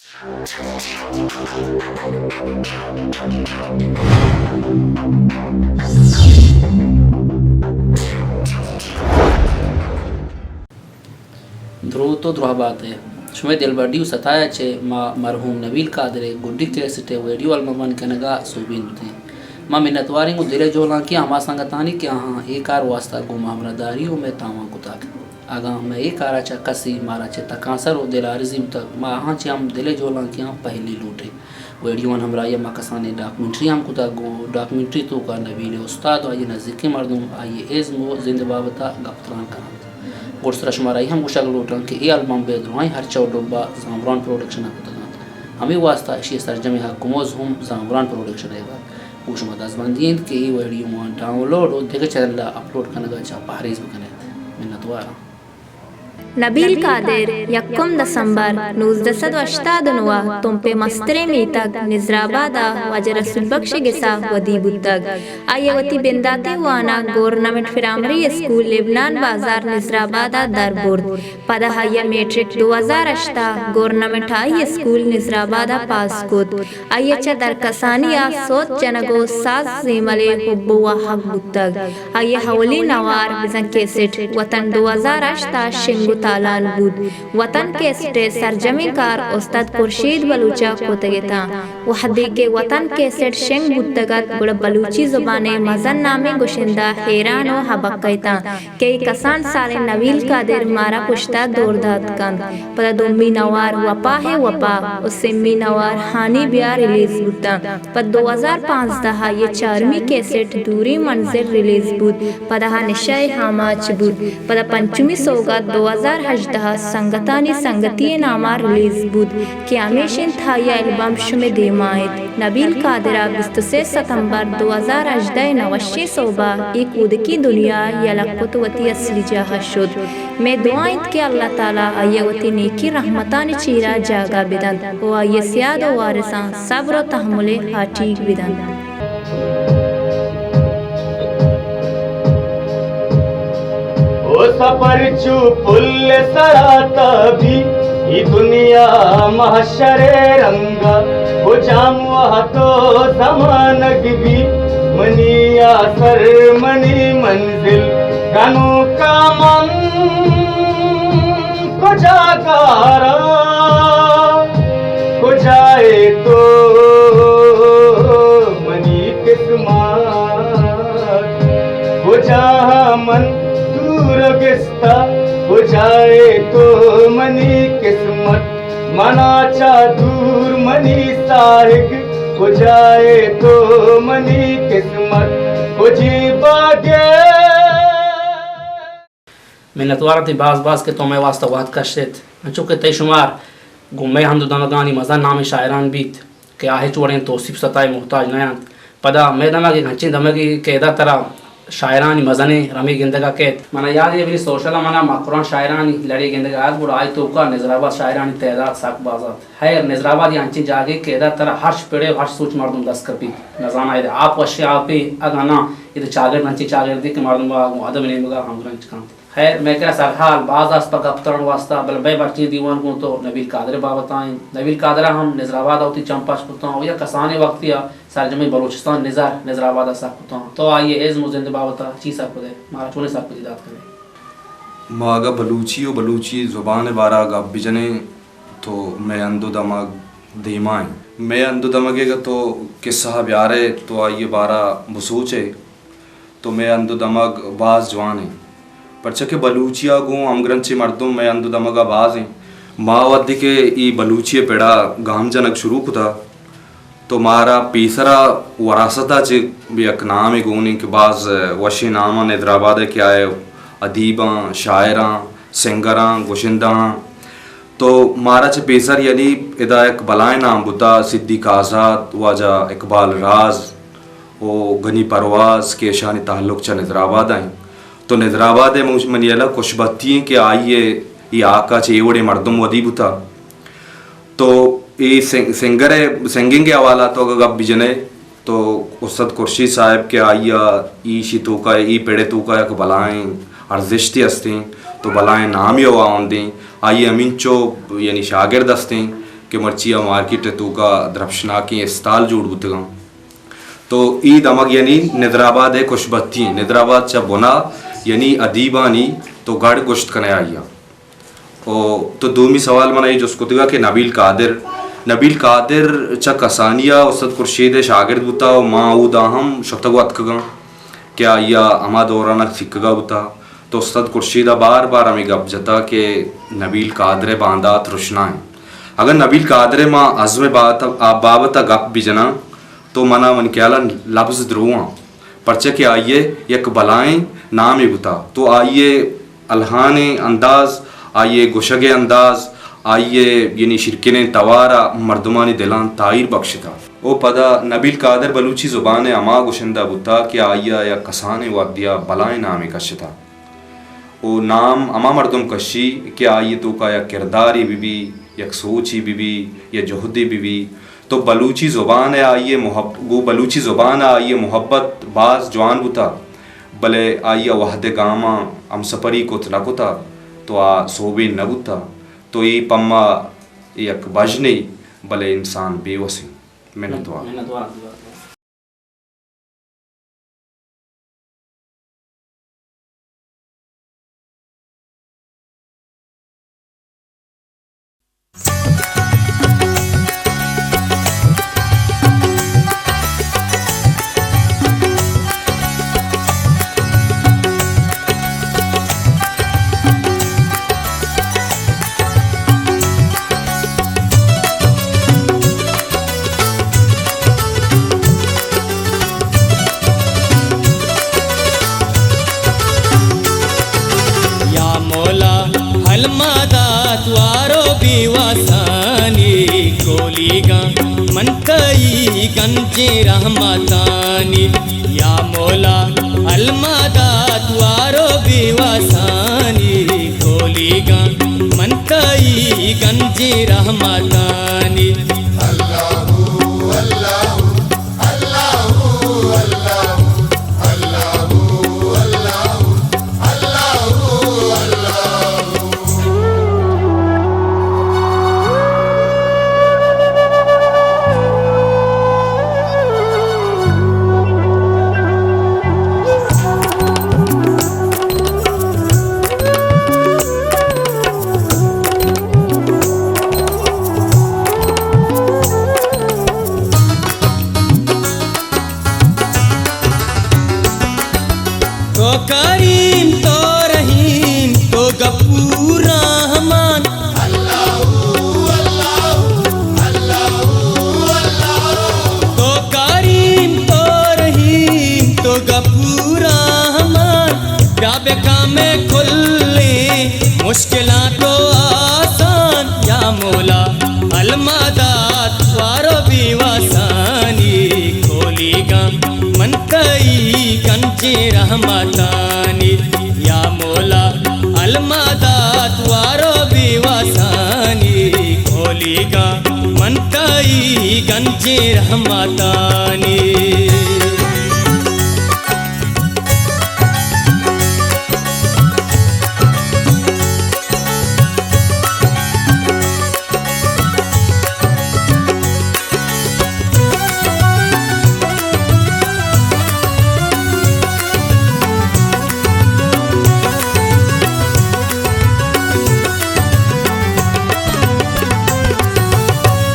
دروت ءُ دراہ بات ئے۔ شمئے دلبڈی ءُ ستایا چہ ما مرحوم نبیل قادر ءِ گڈی کیسٹ ءِ ویڈیو البم ءِ کنگ ءَ سوبین بوتیں۔ ما منتواریں گوں دل ءِ جہلانکی ہما سنگتانی کہ آہاں اے کار ءِ واستہ گوں ما ہمراہداری ءُ مئے تاوان کتگ۔ اگاں مئے اے کار ءَ چہ کسی مارا چہ تکانسر ءُ دل آرزی بوتگ، ما آہاں چہ ہم دل ءِ جہلانکیاں پہلی لوٹیں۔ ویڈیوانی ہمراہی ءَ ما کسانیں ڈاکومنٹری ہم کتگ، گوں ڈاکومنٹری ءِ توکا نبیل ءِ استاد ءُ آئی ءِ نزیکیں مردم آئی ءِ ازم ءُ زند ءِ بابت ءَ گپ تران کن انت۔ گڈسرا شمارا اے ہم گوشگ لوٹاں کہ اے البم بے درائیں ہرچ ءُ ڈبہ زامران پروڈکشن ءَ کتگ انت، ہمے واستہ اشی ءِ سرجمیں حق ءُ مز ہم زامران پروڈکشن ءَ ات۔ گوں شما دزبندی انت کہ اے ویڈیوان ڈاؤنلوڈ ءُ دگہ چینل ءَ اپلوڈ کنگ ءَ چہ پہریز بکن ات۔ منتوار آں۔ نبیل قادر، یکم دسمبر نوزدہ سد ءُ ہشتاد ءُ نو ءَ تمپ ءِ مستریں میتگ نظرآباد ءَ واجہ رسول بخش ءِ گس ءَ ودی بوتگ۔ آئی ءَ وتی بنداتی وانگ گورنمنٹ پرائمری اسکول لبنان بازار نظرآباد ءَ در برت۔ پدا آئی ءَ میٹرک دو ہزار ہشت ءَ گورنمنٹ ہائی اسکول نظرآباد ءَ پاس کت۔ آئی ءَ چہ درکسانی ءَ سوت جنگ ءُ ساز زیمل ءِ حب ءُ واہگ بوتگ۔ آئی ءِ اولی نوار بزاں کیسٹ وطن دو ہزار ہشت ءَ شنگ ءُ تالان بوت۔ وطن کیسٹ ءِ سرجمیں کار استاد خورشید بلوچ ءَ کتگ اتاں۔ وہدے کہ وطن کیسٹ شنگ بوتگ ات، گڑا بلوچی زبان ءِ مزن نامیں گشندہ حیران ءُ ہبکہ اتاں۔ کہ اے کسان سالیں نبیل قادر مارا پشتا دور دات کنت۔ پدا دومی نوار وپا ہے وپا ءُ سیمی نوار ہانی بیا ریلیز بوتاں۔ پد دو ہزار پانزدہ ءَ آئی ءِ چارمی کیسٹ دوری منزل ریلیز بوت۔ پدا آ نشہ ءِ آماچ بوت۔ پدا پنچمی سوگات دو ہزار ہژدہ ءَ سنگتانی سنگتی ءِ ناما ریلیز بوت کہ ہمیش انت آئی ءِ البم شمے دیما انت۔ نبیل قادر ءَ بیست ءُ سے ستمبر دو ہزار ہژدہ ءِ نوشیں سہب ءَ اے کودکی دنیا ءَ یلہ کت ءُ وتی اصلی جاہ ءَ شت۔ مئے دعا انت کہ اللہ تعالی آئی ءَ وتی نیکیں رحمتانی چیرا جاگہ بدنت ءُ آئی ءِ سیاد ءُ وارثاں صبر ءُ تحمل ءِ ہاٹیگ بدنت۔ او سفر چو پل سرا تبی، ای دنیا محشر رنگا، او جام وحدو زمانگ بی، منی آسر منی منزل، گنوکا من کجا گارا، کجائے تو منی قسمت، کجا من دور گستا، کجائے تو منی قسمت، منا چا دور منی ساہگ، کجائے تو منی قسمت، کجی باگے۔ منتوار آں تئی باز باز کہ تو مئے واستہ وہد کشت ات۔ انچو کہ تئی شمار گوں مئے ہند ءُ دمگانی مزن نامیں شاعران بیت کہ آ ہچ وڑیں توسیپ ستا ءِ محتاج نہ انت۔ پدا مئے دمگ یک انچیں دمگے کہ ادا ترا شاعرانی مزنیں رمے گندگ ءَ کیت۔ منا یات اے بلی سوشل ءَ منا مکران شاعرانی لڑے گندگ ءَ ات، گڑا آئی توکا نظرآباد شاعرانی تعداد سک باز ات۔ خیر، نظرآباد یک انچیں جاگہے کہ ادا ترا ہرچ پڑے ءُ ہرچ سوچ مردم دست کپیت۔ نزاناں ادا آپ وشیں آپے، اگاں ناں ادا چاگرد انچیں چاگردے کہ مردم ءَ گوں ادب ءِ نیمگ ءَ ہمگرنچ کنت۔ خیر، مئے کرا سرحال باز است پہ گپ تران واسطہ، بلے مئے مرچی دیوان گوں تو نبیل قادر ءِ بابت ءَ انت۔ نبیل قادر ءَ ہم نظرآباد ءَ وتی چم پچ کتاں ءُ یک کسانیں وقتے ءَ سرجمیں بلوچستان نظر نظرآباد ءَ سر کتاں۔ تو آئی ءِ ازم ءُ زند ءِ بابت ءَ چی سرپد ئے؟ مارا چونیں سرپدی دات کن ئے؟ ما اگاں بلوچی ءُ بلوچی زبان ءِ بارہ ءَ گپ بجنیں تو مئے ہند ءُ دمگ دیما انت۔ مئے ہند ءُ دمگ ءَ اگاں تو کسہ ءَ بیارئے تو آئی ءِ بارہ ءَ بسوچئے۔ تو مئے ہند ءُ دمگ باز جوان انت، پرچا کہ بلوچی ءَ گوں ہمگرنچیں مردم مئے ہند ءُ دمگ ءَ باز انت۔ ما وھدے کہ اے بلوچی ءِ پڑ ءَ گام جنگ شروع کتہ تو مارا پیسر ءَ وراثت ءَ چہ یک نامے گون انت کہ باز وشیں نام انت نظرآباد ءِ کہ آ ادیباں، شاعراں، سنگراں، گشندہاں۔ تو مارا چہ پیسر یعنی ادا یک بلائیں نام بوتہ، صدیق آزاد، واجہ اقبال راز، ءُ گنی پرواز کہ اشانی تعلق چہ نظرآباد ءَ انت۔ تو نظرآباد ءِ من-، منی ہیال ءَ خوش بھتی انت کہ آئی ءِ اے ہاک ءَ چہ اے وڑیں مردم ودی بوتہ۔ تو اے سنگ-، سنگر ءِ، سنگنگ ءِ حوالہ ءَ تو اگاں گپ بجنئے تو استاد خورشید صاحب کہ آئی ءَ ایشی توکا، اے پڑ ءِ توکا یک بلائیں ارزشتے ہستیں، تو بلائیں نامے ءُ واہندیں، آئی ءِ ہمینچو یعنی شاگرد ہستیں۔ کہ مرچی آ مارکیٹ ءِ توکا درپشناکیں استال جوڑ بوتگاں۔ تو اے دمگ یعنی ندرآباد ءِ خوشبختی ایں۔ ندرآباد چہ بنا یعنی ادیبانی تو گڑ گوشت کنئے آئی ءَ۔ او تو دومی سوال من اے جست کتگا کہ نبیل قادر، نبیل قادر چہ کسانی ءَ استاد خورشید ءِ شاگرد بوتا و ما اودا ہم شتگ و اتکگاں کہ آئی ءَ ہما دوران ءَ سکگا بوتا۔ تو استاد خورشید ءَ بار بار ہمے گپ جتا کہ نبیل قادر ءِ باندات رشنا ایں۔ اگاں نبیل قادر ءِ ما ازم ءِ بابت ءَ، بابت ءَ گپ بجناں تو منا منی خیال ءَ لبز درو آں، پرچا کہ آئی ءِ یک بلائیں نامے بوتا۔ تو آئی ءِ الہانیں انداز، آئی ءِ گوشگ ءِ انداز، آئی ءِ یعنی شیرکنیں توار ءَ مردمانی دلاں تاہیر بخشتا۔ او پدا نبیل قادر بلوچی زبان ءِ ہما گشندہ بوتا کہ آئی ءَ یک کسانیں وھدے ءَ بلائیں نامے کشتا۔ او نام ہما مردم کشی کہ آئی ءِ توکا یک کردارے بہ بی، یک سوچے بہ بی، یا جہدے بہ بی۔ تو بلوچی زبان ءَ آئی ءِ محب-، گوں بلوچی زبان ءَ آئی ءِ محبت باز جوان بوتا، بلے آئی ءَ وھد ءِ گاماں ہمسپری کت نہ کتا تو آ سوبین نہ بوتا۔ تو اے پما یک بژنے، بلے انسان بے وسیں۔ منتوار۔ یا مولا، المدد وارو بے وسانی کولیگاں، من تئی گنجیں رحمتانی۔ یا مولا، المدد وارو بے وسانی کولیگاں، من تئی گنجیں رحمتانی۔ تو کریم، تو رحیم، تو غفور رحمان۔ تو کریم، تو رحیم، تو غفور رحمان۔ بیا بکن مئے کلیں مشکلاں تو آسان۔ یا مولا، المدد وارو بے وسانی کولیگاں، من تئی گنجیں رحمتانی۔ یا مولا، المدد وارو بے وسانی کولیگاں، من تئی گنجیں رحمتانی۔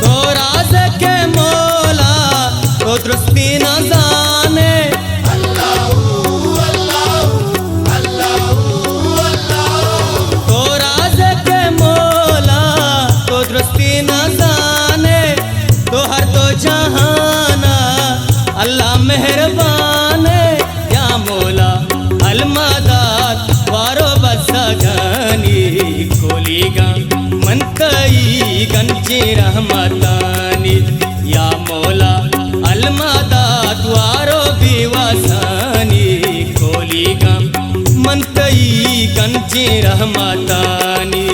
تو رازق ئے مولا، تو درستی نہ زان ئے۔ تو رازق ئے مولا، تو درستی نہ زان ئے، تو ہر دو جہان ءَ اللہ مہربان ئے۔ یا مولا، المدد وارو بزگانی کولیگاں، من تئی گنجیں رحمتانی۔ یا مولا، المدد وارو بے وسانی کولیگاں، من تئی گنجیں رحمتانی۔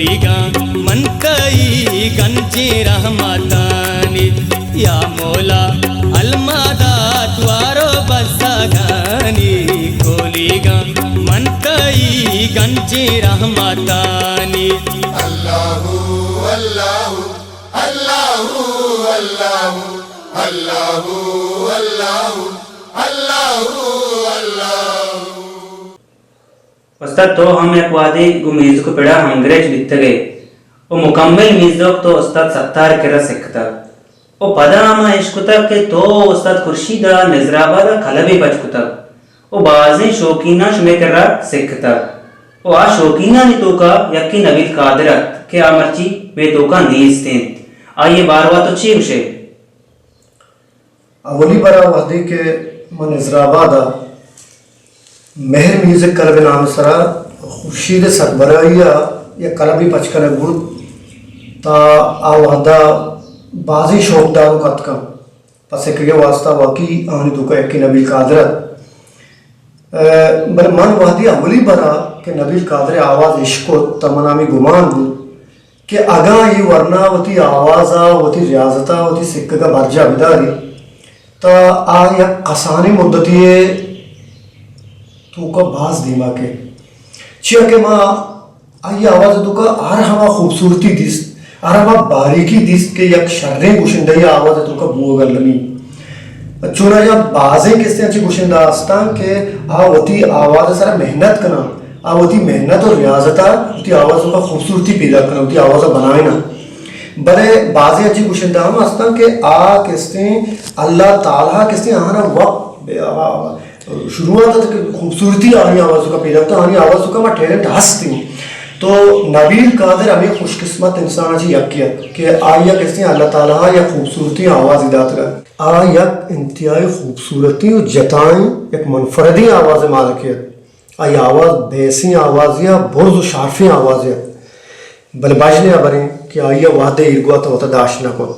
کولیگاں من تئی گنجیں رحمتانی، یا مولا المادا توارو بزگانی، کولیگاں من تئی گنجیں رحمتانی۔ اللہ، اللہ، اللہ، اللہ، اللہ، اللہ، اللہ، اللہ۔ استاد، تو ہم یک وہدے گوں میوزک ءِ پڑا ہمگرنچ بیتگ ئے ءُ مکمل میوزک تو استاد ستار ءِ کرا سکتگ ءُ پدا ہما اشکتگ کہ تو استاد خورشید ءَ نظر آباد ءَ کلبے پچ کتگ ءُ بازیں شوقیناں شمئے کرا سکتگ ءُ آ شوقینانی توکا یکے نبیل قادر ات کہ آ مرچی مئے توکا نیست انت۔ آئی ءِ باروا تو چے گوش ئے؟ اولی برا وہدے کہ من نظر آباد ءَ مہر میوزک کلب ءِ نام ءِ سرا خورشید ءِ سربراہی ءَ یک کلبے پچ کنگ بوت، تا آ وہدا بازیں شوق داروک اتکاں پہ سکگ ءِ واسطہ، واقعی آہانی توکا یکے نبیل قادر ات۔ ءُ بلے من وہدے اولی برا کہ نبیل قادر ءِ آواز اشکت، تا منا ہمے گمان بوت کہ اگاں اے ورنا وتی آواز ءَ، وتی ریاضت ءَ، وتی سکگ ءَ برجاہ بداری، تا آ یک کسانیں مدتے ءِ توکا باز دیما کئیت۔ چیا کہ ما آئی آواز ءِ توکا ہر ہما خوبصورتی دیست، ہر ہما باریکی دیست کہ یک شریں گشندہ ءِ آواز ءِ توکا بوگ ءَ المی۔ چوناہا بازیں کسے انچیں گشندہ ہستاں کہ آ وتی آواز ءِ سرا محنت کناں، آ وتی محنت ءُ ریاضت ءَ وتی آواز ءِ توکا خوبصورتی پیدا کناں، وتی آواز ءَ بنائیناں۔ بلے بازیں انچیں گشندہ ہم ہستاں کہ آ کسے اللہ تعالیٰ کسے آہاں وقت شروعات ات کہ خوبصورتی آہانی آواز ءِ توکا پیدا کتا، آہانی آواز ءِ توکا ما ٹیلنٹ ہست انت۔ تو نبیل قادر ہمے خوش قسمت انسان ءَ چہ یکے ات کہ آئی ءَ کسے اللہ تعالیٰ ءَ یک خوبصورتی آوازے داتگ ات۔ آ یک انتہائی خوبصورتیں ءُ جتائیں یک منفردیں آواز ءِ مالکے ات۔ آئی آواز بیسیں آوازے ءَ، برز ءُ شارفیں آوازے ات، بلے بژن ءَ ہبریں کہ آئی ءَ وہدے ایرگوات ءَ وتا داشت نہ کت۔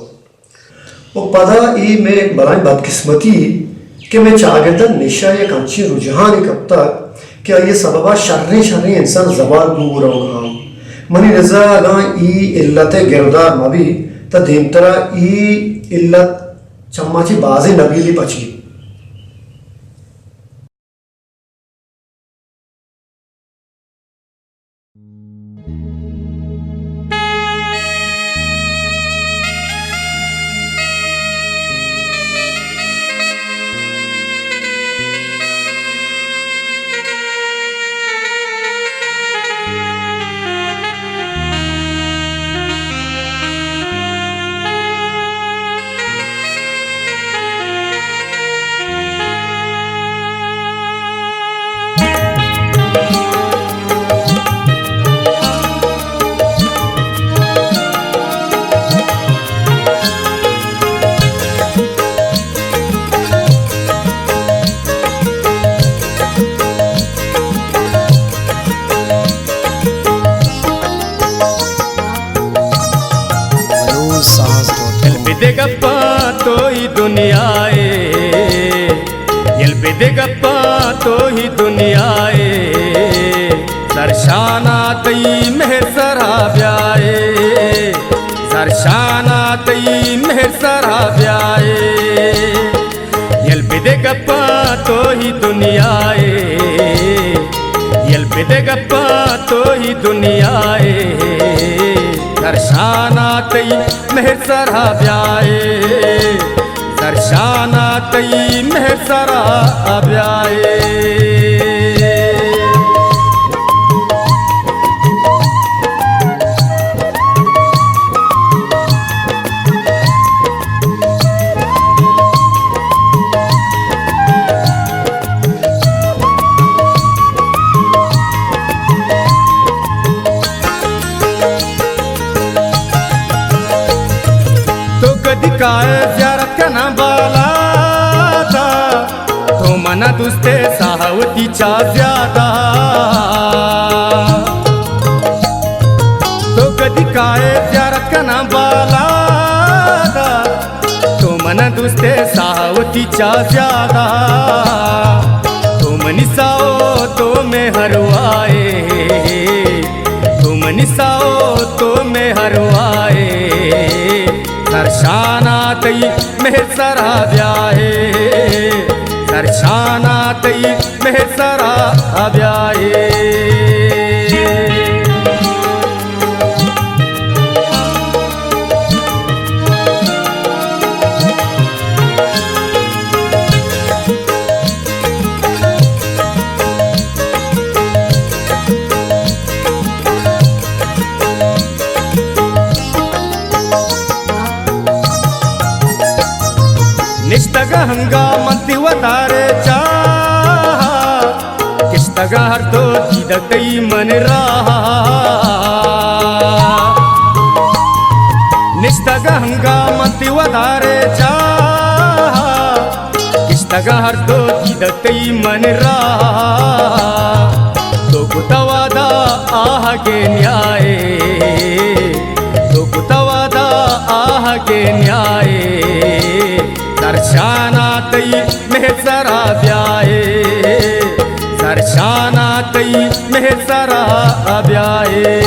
ءُ پدا اے مئے یک بلاہیں بدقسمتی کہ مئے چاگرداں نشہ ءِ یک انچیں رجحانے کپتگ کہ آئی ءِ سبب ءَ شریں شریں انسان زوال بوگ ءَ روگ ءَ انت۔ منی نزا اگاں اے علت ءِ گرودار مہ بیت، تہ دیمترا اے علت چہ ما چہ بازیں نبیلے پچ بیت۔ بلوچ ساز ڈاٹ کام۔ یل بدے گپاں تو ہی دنیا ءِ، یل بدے گپاں تو ہی دنیا ءِ، زرشانا تئی مہر سرا بیائے، زرشانا تئی مہر سرا بیائے۔ یل بدے گپاں تو ہی دنیا ءِ، یل بدے گپاں تو ہی دنیا ءِ، زرشانا تئی مہر سرا بیائے، زرشانا تئی مہر سرا بیائے۔ تو کدی کائے زیارت کناں بالادا، تو منا دوست ئے ساہ وتی چا زیادہ۔ تو کدی کائے زیارت کناں بالادا، تو منا دوست ئے ساہ وتی چا زیادہ۔ تو منی ساہ ءُ تو مئے ارواہ ئے، تو منی نساؤ تو مہروائے، سرشانا تئی مہر سرا بیائے، سرشانا تئی مہر سرا بیائے۔ نشتگ ہنگا من تی وتارے چاہا، کشتگ ہر دو دیدگ تئی من راہا۔ نشتگ ہنگا من تی وتارے چاہا، کشتگ ہر دو دیدگ تئی من راہا۔ تو کتا وعدہ آہگے نیائے، تو کتا وعدہ آہگے نیائے، سرشانا تئی مہر سرا بیائے، سرشانا تئی مہر سرا بیائے۔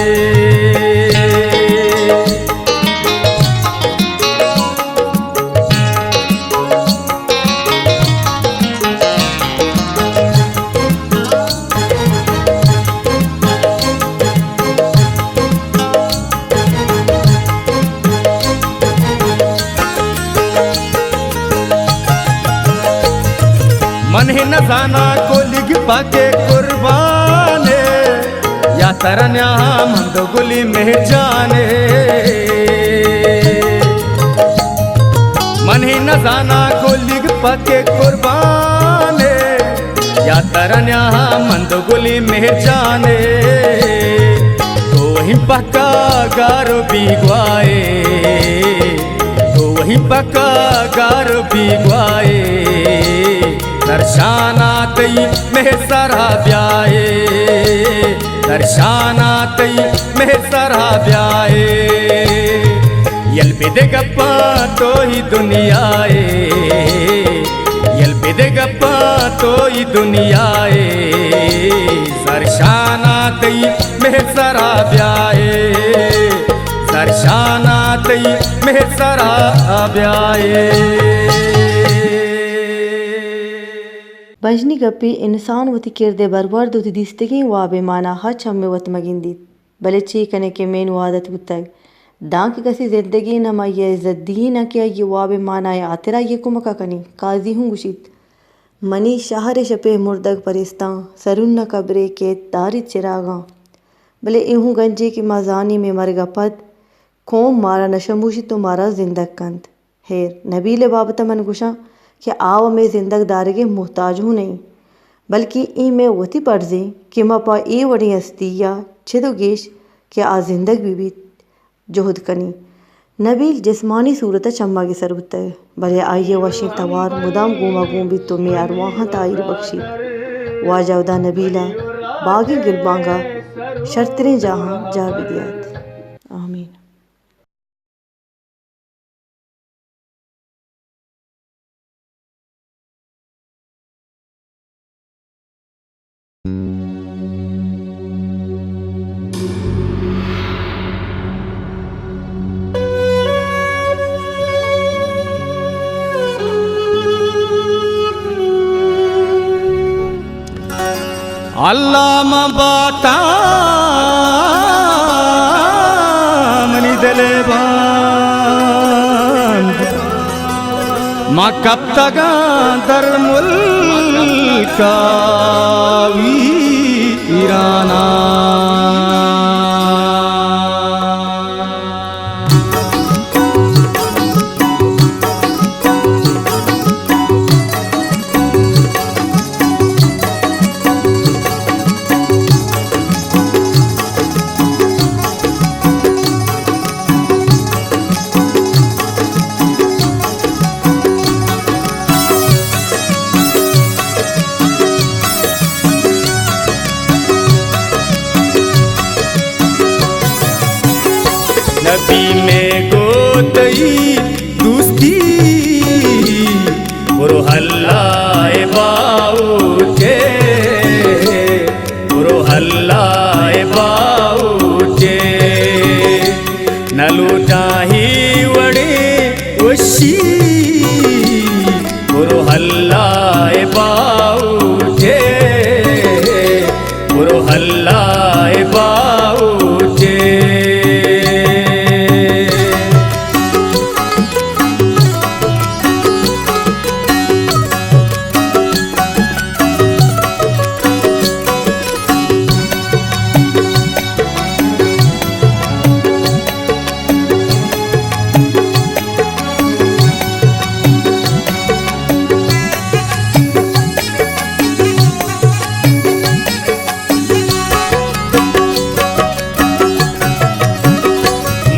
من ہی نزانا گلگ پاکے قربانے، یا ترنیا مند گلی مہر جانے۔ من ہی نزانا گلگ پاکے قربانے، یا ترنیا مند گلی مہر جانے۔ تو وہیں پکا گار بیگوائے، تو وہیں پکا گار بیگوائے، سرشانا تئی مہر سرا بیائے، سرشانا تئی مہر سرا بیائے۔ یل بدے گپا تو ہی دنیا اے، یل بدے گپا تو ہی دنیا اے، سرشانا تئی مہر سرا بیائے، سرشانا تئی مہر سرا بیائے۔ بژنی گپے، انسان وتی کرد ءِ برورد ءُ وتی دیستگیں واب ءِ مانا ءَ چم ءَ وت مہ گندیت، بلے چے کنئے کہ مین وادت بوتگ، دانکہ کسے زندگیں نہ آئی ءَ عزت دیئے، نہ کہ آئی ءِ واب ءِ مانا ءِ ہاترا آئی ءِ کمک ءَ کنیں۔ قاضی ہوں گوشیت، منی شہر ءِ شپ ءِ مردگ پریستاں، سرون ءَ قبرے کیت داریت چراگاں۔ بلے اے ہوں گنجے کہ ما زانیں مئے مرگ ءَ پد قوم مارا نہ شموشیت ءُ مارا زندگ کنت۔ ہیر، نبیل ءِ بابت ءَ من گوشاں کہ آ وَ مئے زندگ دارگ ءِ محتاج ہوں نہ اِنت، بلکیں اے مئے وتی پرز اِنت کہ ما پہ اے وڑیں ہستی ءَ چد ءُ گیش کہ آ زندگ بہ بیت، جہد کنیں۔ نبیل جسمانی صورت ءَ چماں گسر بوتگ، بلے آئی ءِ وشیں توار مدام گوما گون بیت ءُ مئے ارواہاں تاہیر بکشیت۔ واجہ ہدا نبیل ءَ باگیں گلبانگ ءَ شرتریں جاہاں جاہ بہ دیات۔ آمین۔ اللہ من باتا منی دل ءِ باند، ما کپتگاں در ملک ءَ ویران ءَ۔ نبی مئے گوں تئی دوستی، برو اللہ ءِ باہوٹ ءَ، برو اللہ ءِ باہوٹ ءَ۔ اللہ ءِ باہوٹے۔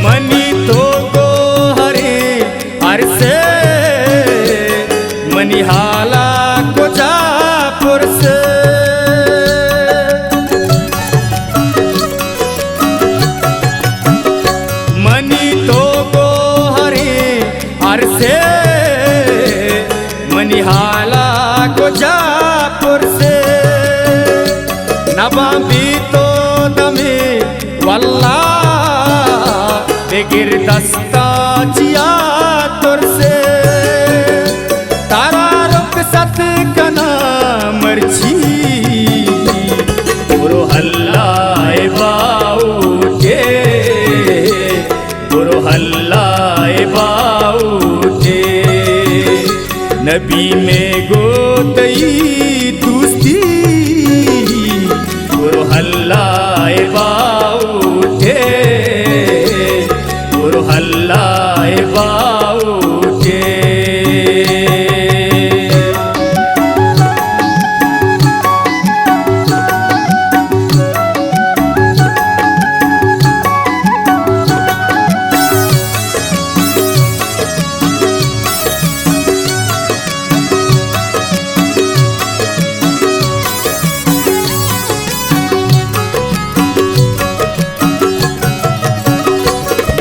منی تو گوہریں ارسے، منی حالا کجا پرسے؟ منی تو گوہریں ارسے، منی حالا کجا پرسے؟ نباں بی تو دمے واللہ، بگر دستا چیا ترسے۔ ترا رخصت کناں مرچی، برو اللہ ءِ باہوٹے، برو اللہ ءِ باہوٹے۔ نبی مئے گوں تئی دوستی، برو اللہ ءِ باہوٹے، برو اللہ ءِ باہوٹے۔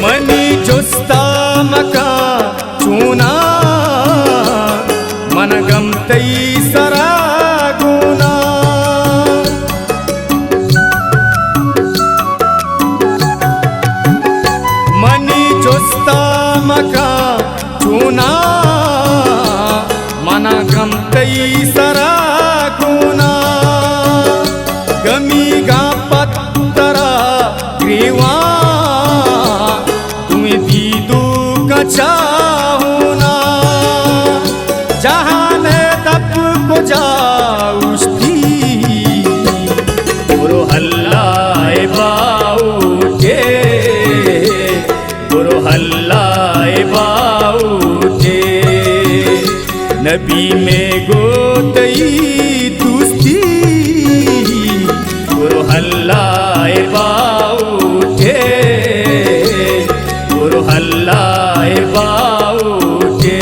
منی جستا مکاں چوناں، من گم تئی سرا گوناں۔ منی جستا مکاں چوناں، منا گم تئی سرا گوناں۔ گمیگاں پترا گریواں، دوئیں دیدوکاں چاہوناں۔ جہان ءِ دپ کجا اوشتی، برو اللہ ءِ باہوٹے، برو اللہ ءِ باہوٹے۔ نبی مئے گوں تئی دوستی، برو اللہ ءِ باہوٹے، برو اللہ ءِ باہوٹے۔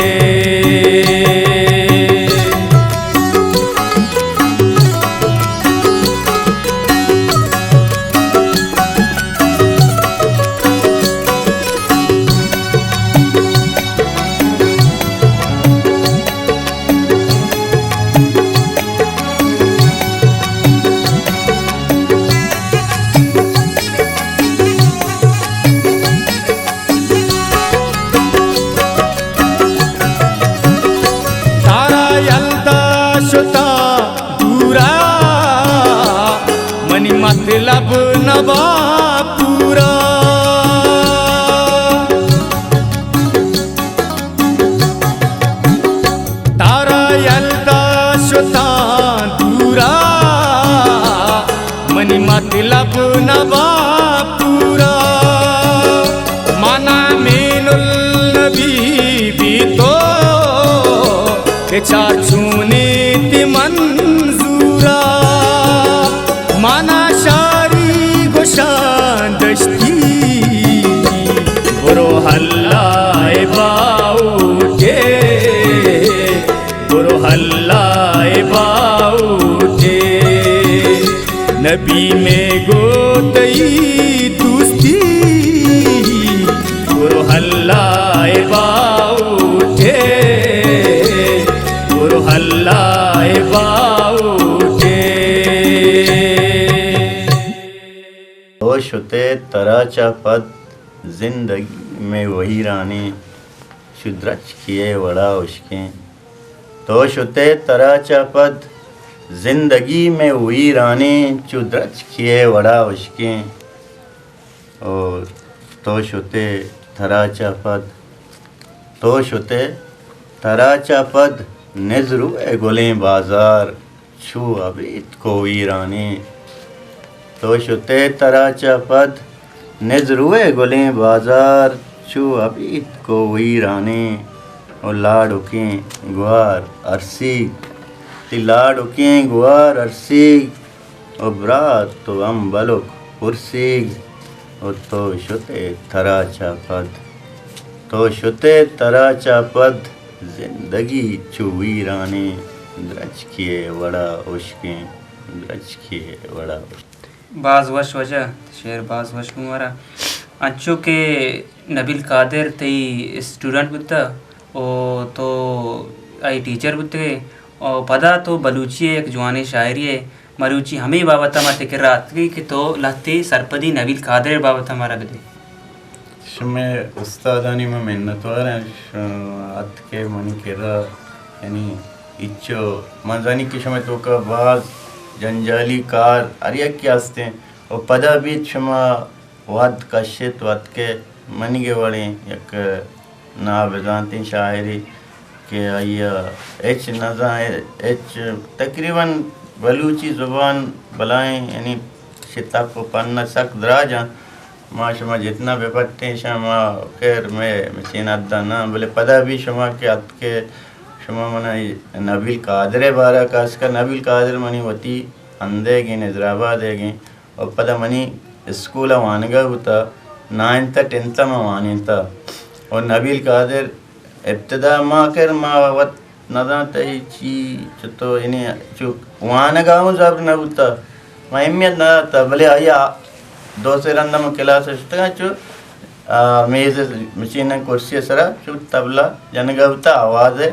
تارا یلدا شتاں دورا، منی مطلب نبا پورا۔ تارا یلدا شتاں دورا، منی مطلب نبا پورا۔ منا مین النبی بی تو، بچار چونیں تئی منظورا۔ منا شاری گوشاں دشتی، برو اللہ ءِ باہوٹے، برو اللہ ءِ باہوٹے۔ نبی مئے گوں تئی دوستی، برو اللہ ءِ باہوٹے، برو اللہ ءِ باہوٹے۔ تو شتے ترا چہ پد زندگ مئے وہیرانیں، چو درچکے ءِ وڑا ہشکیں۔ تو شتے ترا چہ پد زندگی مئے ویرانیں، چو درچکے ءِ وڑا ہشکیں۔ او تو شت ئے ترا چہ پد، تو شت ئے ترا چہ پد، نزرو ءِ گلیں بازار چو ابیتک ءُ ویرانیں۔ تو شت ئے ترا چہ پد، نزرو ءِ گلیں بازار چو ابیتک ءُ ویرانیں۔ او لاڈکیں گوار ارسیگ، تئی لاڈکیں گوار ارسیگ، او برات ءُ ہمبلک پرسیگ، او تو شت ئے ترا چہ پد، تو شت ئے ترا چہ پد، زندگی چو ویرانیں، درچکے ءِ وڑا ہشکیں، درچکے ءِ وڑا ہشکیں۔ باز وش واجہ، شعر باز وش گوں مارا۔ انچو کہ نبیل قادر تئی اسٹوڈنٹ بوتہ و تو آئی ٹیچر بوتگے و پدا تو بلوچی ءِ یک جوانیں شاعرے ئے، مروچی ہمے بابت ءَ ما تئی کرا اتکگیں کہ تو لہتے سرپدی نبیل قادر ءِ بابت ءَ مارا بدے۔ شمئے استادانی من منتوار آں، ش-، اتکے منی کرا، یعنی ہچو، من زانی کہ شمئے توکا باز جنجالی کار ہر یکے ہستیں و پدا بیت شما وھد کشت و اتکے منیگے وڑیں یک نابزانتیں شاعرے کہ آئی ءَ ہچ نزان، ہچ تقریباً بلوچی زبان بلائیں، یعنی شتپ و پن ءَ سک دراج آں۔ ما شما جتنا بہ پٹیں، شما خیر مئے مچین حد ءَ نہ، بلے پدا بھی شما کہ اتکے، شما منا نبیل قادر ءِ بارہ ءَ، خاص کر نبیل قادر منی وتی ہندیگیں، نظر آبادیگیں، و پدا منی اسکول ءَ وانگا بوتا، نائنتھ ءَ ٹینتھ ءَ ما وانینتا۔ و نبیل قادر ابتدا ما کر ما وت نزانتا اے چی چتو یعنی چو وانگا ہوں زبر نہ بوتا، ما اہمیت نہ داتا، بلے آیا دو سے رندا ما کلاس ءَ شتگاں چو، آ، میز ءِ مچین کرسی ءِ سرا چو طبلہ جنگا بوتا، آواز ءَ،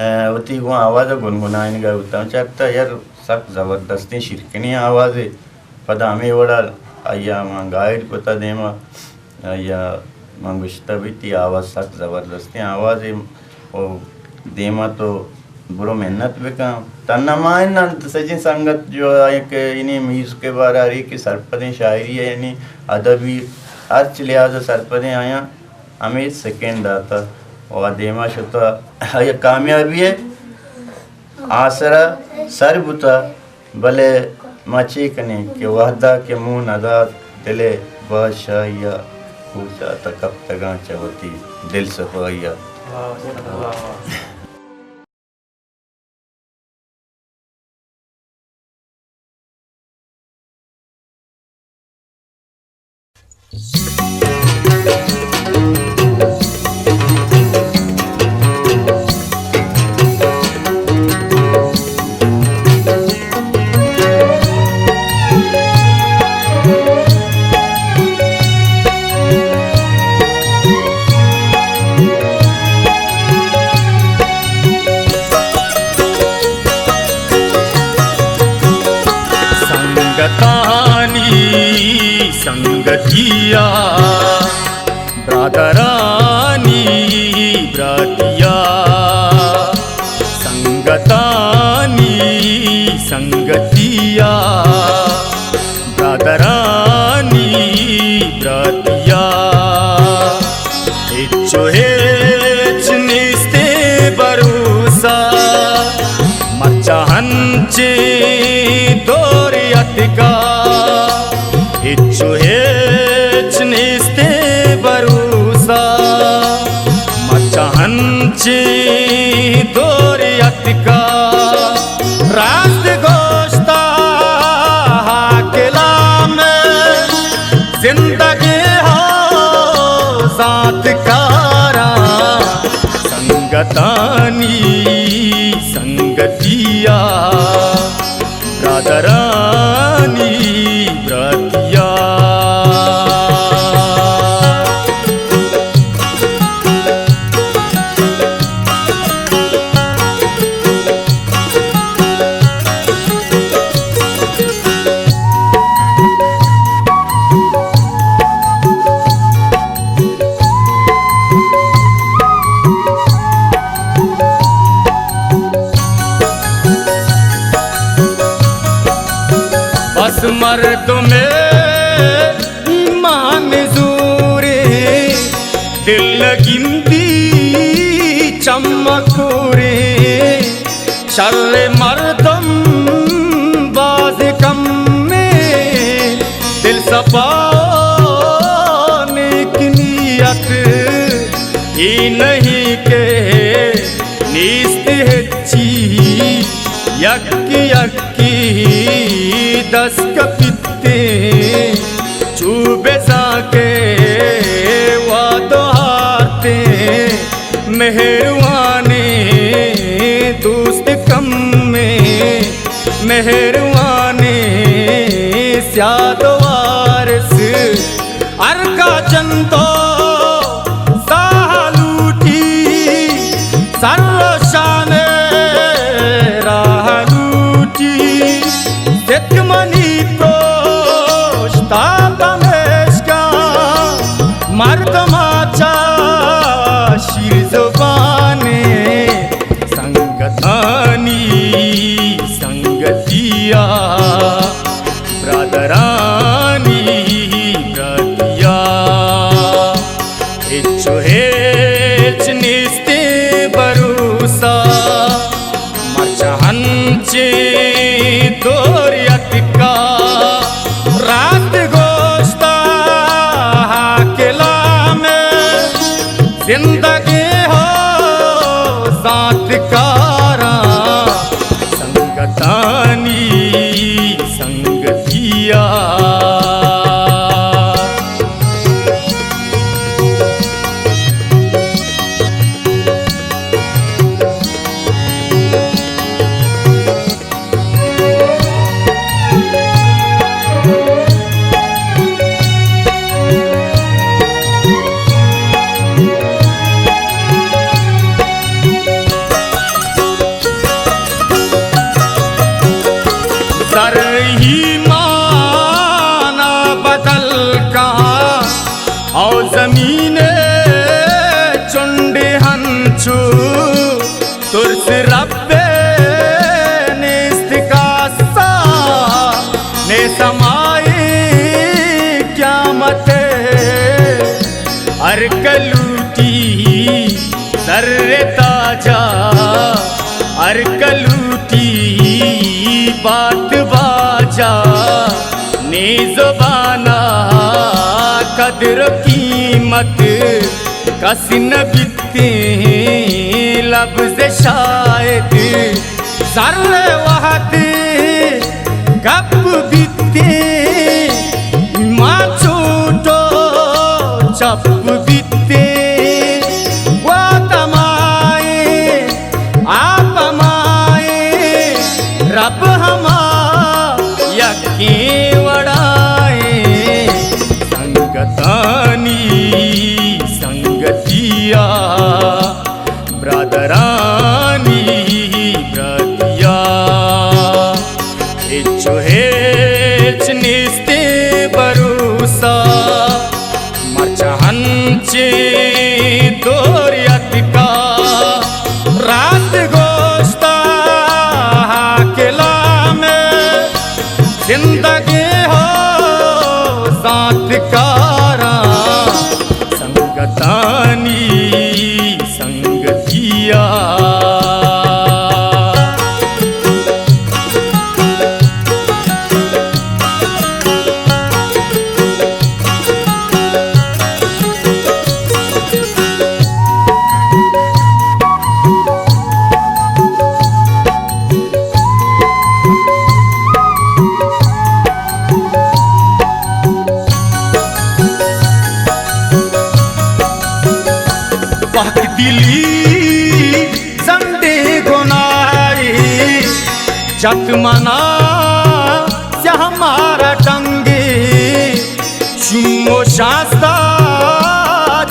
آ، وتی گوں آواز ءَ گنگنائینگا بوتا۔ چارتا یار سک زبردستیں شیرکنیں آوازے۔ پدا ہمے وڑا آئی ءَ من گائیڈ کتا دیما، آئی ءَ من گوشتا بھی تئی آواز سک زبردستیں آوازے و دیما تو برو محنت بکن۔ تنہا ما انت سجیں سنگت جو آئی کہ یعنی میوزک ءِ بارہ ہر یکے سرپدیں، شاعری ءَ یعنی ادبی ہرچ لحاظ ءَ سرپدیں، آیاں ہمے سیکنڈ داتا و دیما شتا، آئی ءَ کامیابی ءِ آسرا سر بوتا۔ بلے ما چے کنیں کہ وہدا کہ مون ندات، دل ءِ بادشاہی ءَ کوچ ءَ تہ کپتگاں چہ وتی دل صفائی ءَ۔ سنگتانی سنگتیا، برادرانی براتیا، سنگتانی سنگتیا، برادرانی براتیا، ہچ و ہچ نیستے بھروسہ، مرچا ہنچیں دور اتکا، ہچ و ہچ نیستے بھروسہ، مرچا ہنچیں دور اتکا۔ راست گوشتا ہا کلام زندگی ہو ذات کارا، سنگتانی سنگتیا، برادرانی براتیا۔ مردم ایمان زوریں، دل گندی چمک کوریں، شر مردم باز کمیں، دل صفا نیک نیت اے نہیں کہ نیست ہچی، یک یکی دست کپیتیں، چو بزاں کہ واد و ہارتیں، مہروانیں دوست کمیں، مہروانیں سیاد وارث، ہر کا چندو ساہ لوٹی، سر و شان راہ لوٹی، ستک منی پروشتا پمیشکا، مردما چا شیر زبانیں، سنگتانی سنگتیا، برادرانی براتیا، ہچ و ہچ نیستیں بھروسہ۔ مرچاں انچیں دور اتکا، راست گوشتا کلام، زندگی ہو زانت کاراں، سنگتانی سنگتیا۔ زر ایمان بدل کاں، او زمین چنڈ ہنچو ترس رب نیست کاسا، نے سمائی قیامت ہر کلوٹی سر تاجا، ہر کلوٹی بات باجا، نی زبانا قدر و قیمت کس نہ بیتیں، لبز شاید سر وہد گپ بیتیں، ما چوٹو چپ بیتیں، وات مائیں آپ مائیں، رب ہما یکیں وڑائیں، سنگتانی سنگتیا، برادرانی براتیا، ہچ و ہچ نیستیں بھروسہ۔ مرچاں انچیں دور اتکا، راست گوشتا کلام، زندگی ہو زانت کاراں، سنگتانی سنگتیا۔ پاک دلی زنڈے گناہی جت منا، سیاہ مارا ٹنگی، شوم و شاستا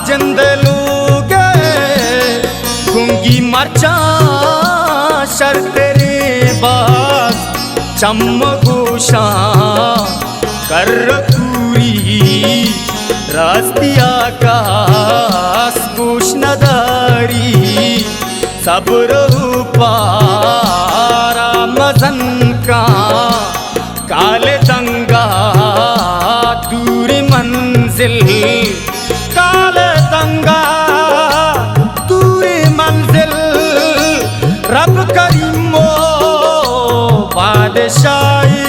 جند لوگ، گنگی مرچاں شر تیرے باز، چم گوشاں کر کوری، راستیا کاس گوش نداری، صبر و پارا مزن کاں، کال دنگ دل کال تنگا دوری منزل، رب کریم و بادشاہی،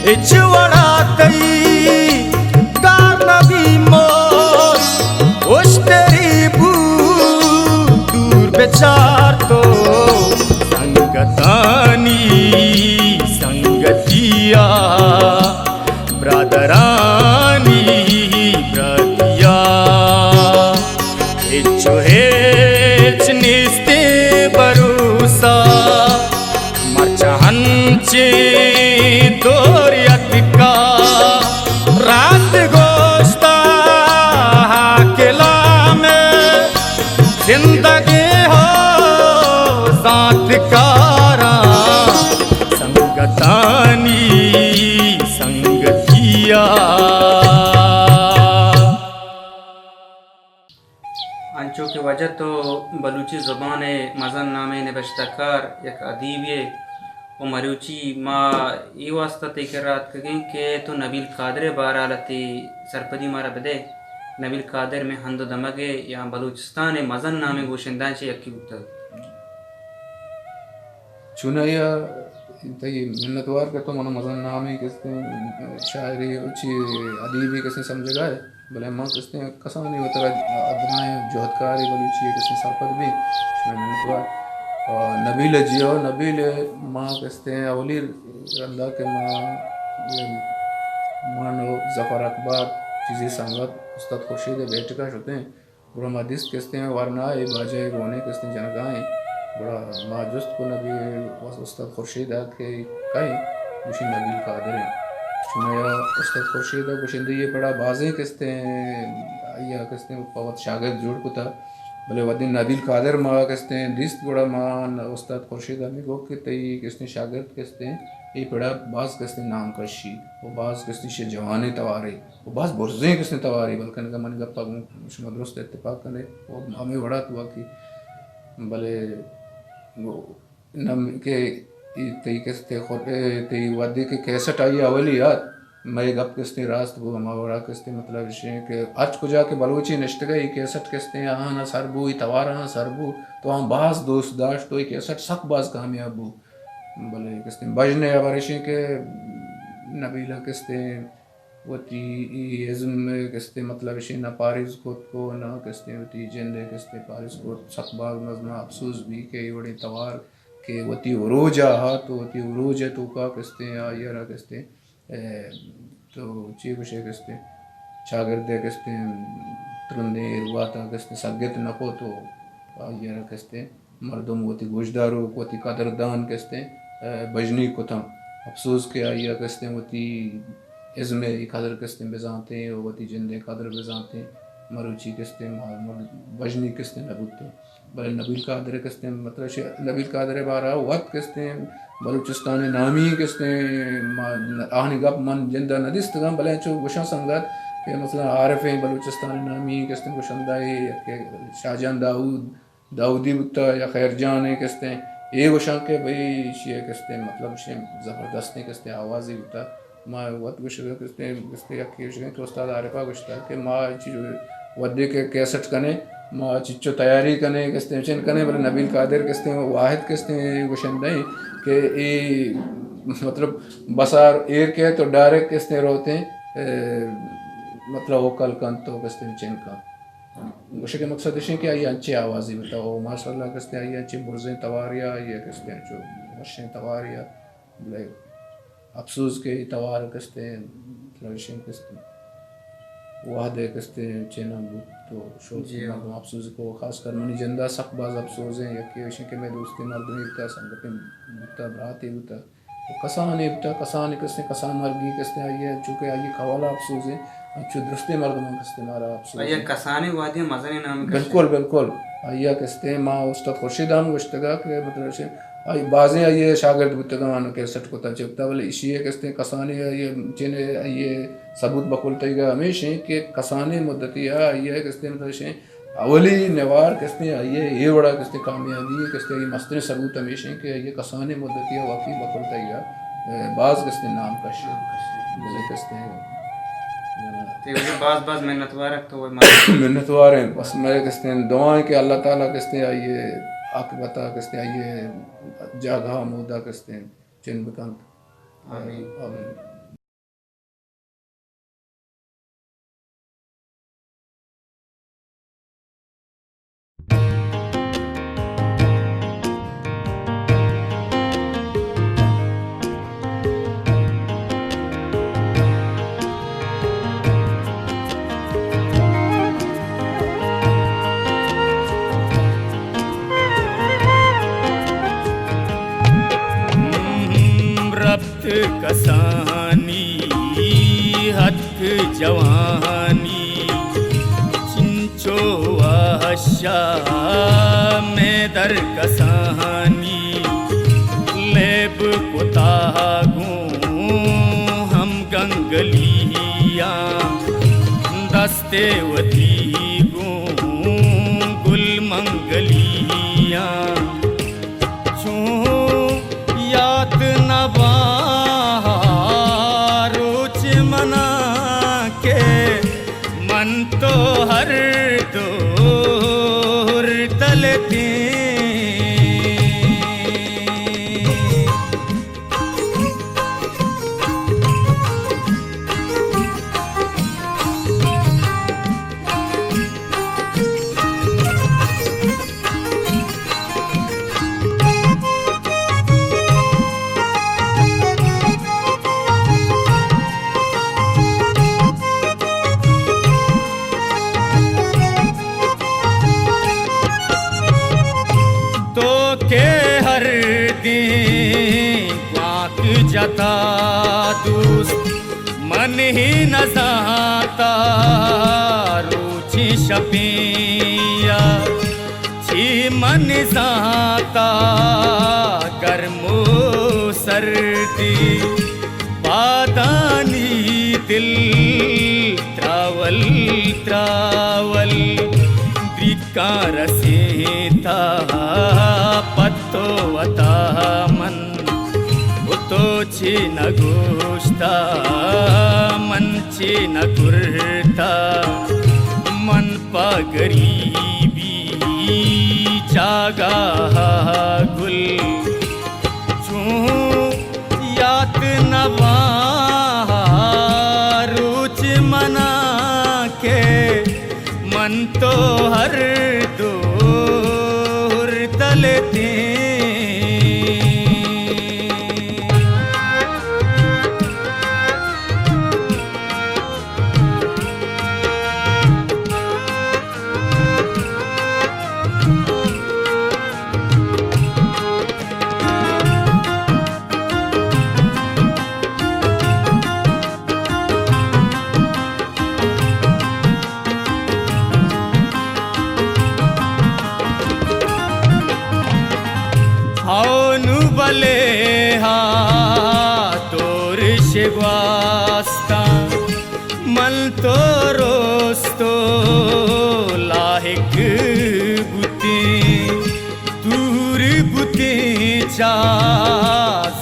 اچ وڑا تئی گار نبی موت، اشتری بو دور بچار تو سنگتانی سنگتیا۔ برادرانی براتیا، ہچ و ہچ نیستیں بھروسہ۔ مرچاں انچیں دور اتکا، راست گوشتا ہا کلام، زندگی ہو زانتکاراں سنگتانی سنگتیا۔ انچو کہ واجہ تو بلوچی زبان ءِ مزن نامیں نبشتہ کار، یک ادیبے و مروچی ما اے واسطہ تئی کرا اتکگیں کہ تو نبیل قادر ءِ بارہ ءَ لہتے سرپدی مارا بدئے۔ نبیل قادر مئے ہند و دمگ ءِ یا بلوچستان ءِ مزن نامیں گوشندہاں چہ یکے بوتگ۔ چونایا تئی منتوار کہ تو منا مزن نامیں کستیں شاعرے و چی ادیبے کستیں سمجھگا ئے، بلے ما کستیں کسانی وترا ادنائیں جہدکارے بلوچی ءِ کستیں سرپد بیں، شمئے منتوار۔ آ، نبیل ءَ جیو، نبیل ءَ ما کستیں اولی رندا کہ ما من و ظفر اکبر چیزے سنگت استاد خورشید ءِ بیٹکا شتیں، گڑا ما دیست کستیں ورنا اے باجہ ءِ گون ایں کستیں جنگا ایں۔ گڑا ما جست کو نبی استاد خورشید ءَ کہ کئے؟ گوشی نبیل قادر ایں۔ چونایا استاد خورشید ءَ گوشندہی ءِ پڑا بازیں کستیں آئی ءَ کستیں پہ وت شاگرد جوڑ کتا، بلے وھدے نبیل قادر ما کستیں دیست گڑا ما استاد خورشید ءَ ہمے گو کہ تئی کستیں شاگرد کستیں اے پڑا باز کستیں نام کشی و باز کستیں شے جوانیں توارے و باز برزیں کستیں توارے، بلکن اگاں منی گپا گوں شما درست اتفاق کنے و ہمے وڑا تو واقعی، بلے نم کہ اے تئی کستے خود، اے تئی وھدے کہ کیسٹ آئی اولی یات، مئے گپ کستیں راست بو، ہما وڑا کستیں مطلب اش ایں کہ ہرچ کجا کہ بلوچے نشتگا اے کیسٹ کستیں آہاں سر بو، اے توار آہاں سر بو، تو آہاں باز دوست داشت، تو اے کیسٹ سک باز کامیاب بو۔ بلے کستیں بژن ءِ ہبر اش ایں کہ نبیلہ کستیں وتی اے ازم ءِ کستیں مطلب اش ایں نہ پاریز کت کو، نہ کستیں وتی جند ءِ کستیں پاریز کت۔ سک باز مزناں اپسوز بی کہ اے وڑیں توار کہ وتی عروج ءَ ات و وتی عروج ءِ توکا کستیں آئی ءَ را کستیں، اے، تو چی گوشے کستیں چاگرد ءِ کستیں ترندیں ایرگوات ءَ کستیں سگت نہ کت و آئی ءَ را کستیں مردم وتی گوشداروک، وتی قدردان کستیں، اے، بژنی کتاں۔ اپسوز کہ آئی ءَ کستیں وتی ازم ءِ قدر کستیں بزانتیں و وتی جند ءِ قدر بزانتیں، مروچی کستیں ما-، مر-، بژنی کستیں نہ بوتیں۔ بلے نبیل قادر کستیں، مطلب شے-، نبیل قادر ءِ بارہ ءَ وت کستیں بلوچستان ءِ نامی کستیں ما-، آہانی گپ من جند ءَ نہ دیستگاں، بلے انچو گوشاں سنگت کہ مثلاً عارفیں بلوچستان ءِ نامی کستیں گوشندہ اے، یک شاہ جان داؤد، داؤدی بوتہ یا خیر جان ءِ کستیں، اے گوشاں کہ بھئی ایشی ءِ کستیں مطلب ایشی زبردستیں کستیں آوازے بوتہ۔ ما وت گوشگ ءَ کستیں، کستیں یکے گوشگ ءَ کہ استاد عارف ءَ گوشتہ کہ ما چی-، وھدے کہ کیسٹ کنیں، ما چچو تیاری کنیں، کستیں چن کنیں، بلے نبیل قادر کستیں واحد کستیں گوشندہ ایں کہ اے مطلب بسار ایر کئیت و ڈائریکٹ کستیں روتیں، اے، مطلب وکل کنت و کستیں چن کنت۔ گوشگ ءِ مقصد اش انت کہ آئی انچیں آوازے بوتہ و ماشاءاللہ کستیں آئی انچیں برزیں توارے ءَ، آئی ءَ کستیں انچو وشیں توارے ءَ، بلے اپسوز کہ اے توار کستیں، مطلب اش انت کستیں وھد ءِ کستیں چیناں بوت تو شوق جی ہاں۔ مردم اپسوز کو، خاص کر منی جند ءَ سک باز اپسوز ایں، یکے اش انت کہ مئے دوستیں مردمے بوتہ، سنگتیں بوتہ، براتے بوتہ، و کسانے بوتہ، کسانے کستیں، کسان مرگی کستیں، آئی ءَ چونکہ آئی ءِ کھوال ءَ اپسوز ایں، انچو درستیں مردماں کستیں مارا اپسوز آئی ءَ ایں۔ کسانیں وھدی ءَ مزنیں نام کشت۔ بالکل، بالکل۔ آئی ءَ کستیں ما استاد خورشید ءَ ہم گوشتگ ءَ کہ مطلب اش آئی بازیں آئی ءِ شاگرد بوتگ آں، کیسٹ کتہ چپتہ، بلے ایشی ءَ کستیں کسانیں آئی ءِ چین آئی ءِ ثبوت بکل تئیگ ءَ ہمیش ایں کہ کسانیں مدتی ءَ آئی ءَ کستیں مطلب اش اولی نوار کستیں آئی ءِ اے وڑا کستیں کامیابی، کستیں آئی ءِ مستریں ثبوت ہمیش انت کہ آئی ءَ کسانیں مدتی ءَ واقعی بکل تئیگ ءَ، اے، باز کستیں نام کش، نام کش۔ بلے کستیں تئی وجہ باز باز منتوار ات تو ما۔ منتوار ہیں، بس مئے کستیں دعا ہیں کہ اللہ تعالیٰ کستیں آئیے عاقبت کستیں آئیے جاگہ مودا کستیں چن بکنت۔ آمین۔ آمین۔ رپت کسانی ہتک جوانی، چنچو وحشا مئے در کسانی، لیب کتا گوں ہم گنگلیاں، دست وتی گوں گل منگلیاں۔ چوں یات نباں روچ منا کہ من تو ہر دور دلتیں۔ تو کہ ہر دیں گوانک جتا دوست، من ہی نزانتا روچیں شپیں یا چی من زانتا گرم و سردی، پادانی دل تراول تراول، دریکاں رسینتا پہ تو وتا من۔ و تو چی نگوشتا، من چی نکرتا، من پہ گریبی جاگہ گل۔ چوں یات نباں روچ منا کہ من تو ہر دور دلتیں۔ ہاؤ نوں بلے ہا دور شگواستاں، من تو روستو لاحق بوتیں۔ دور بوتیں چہ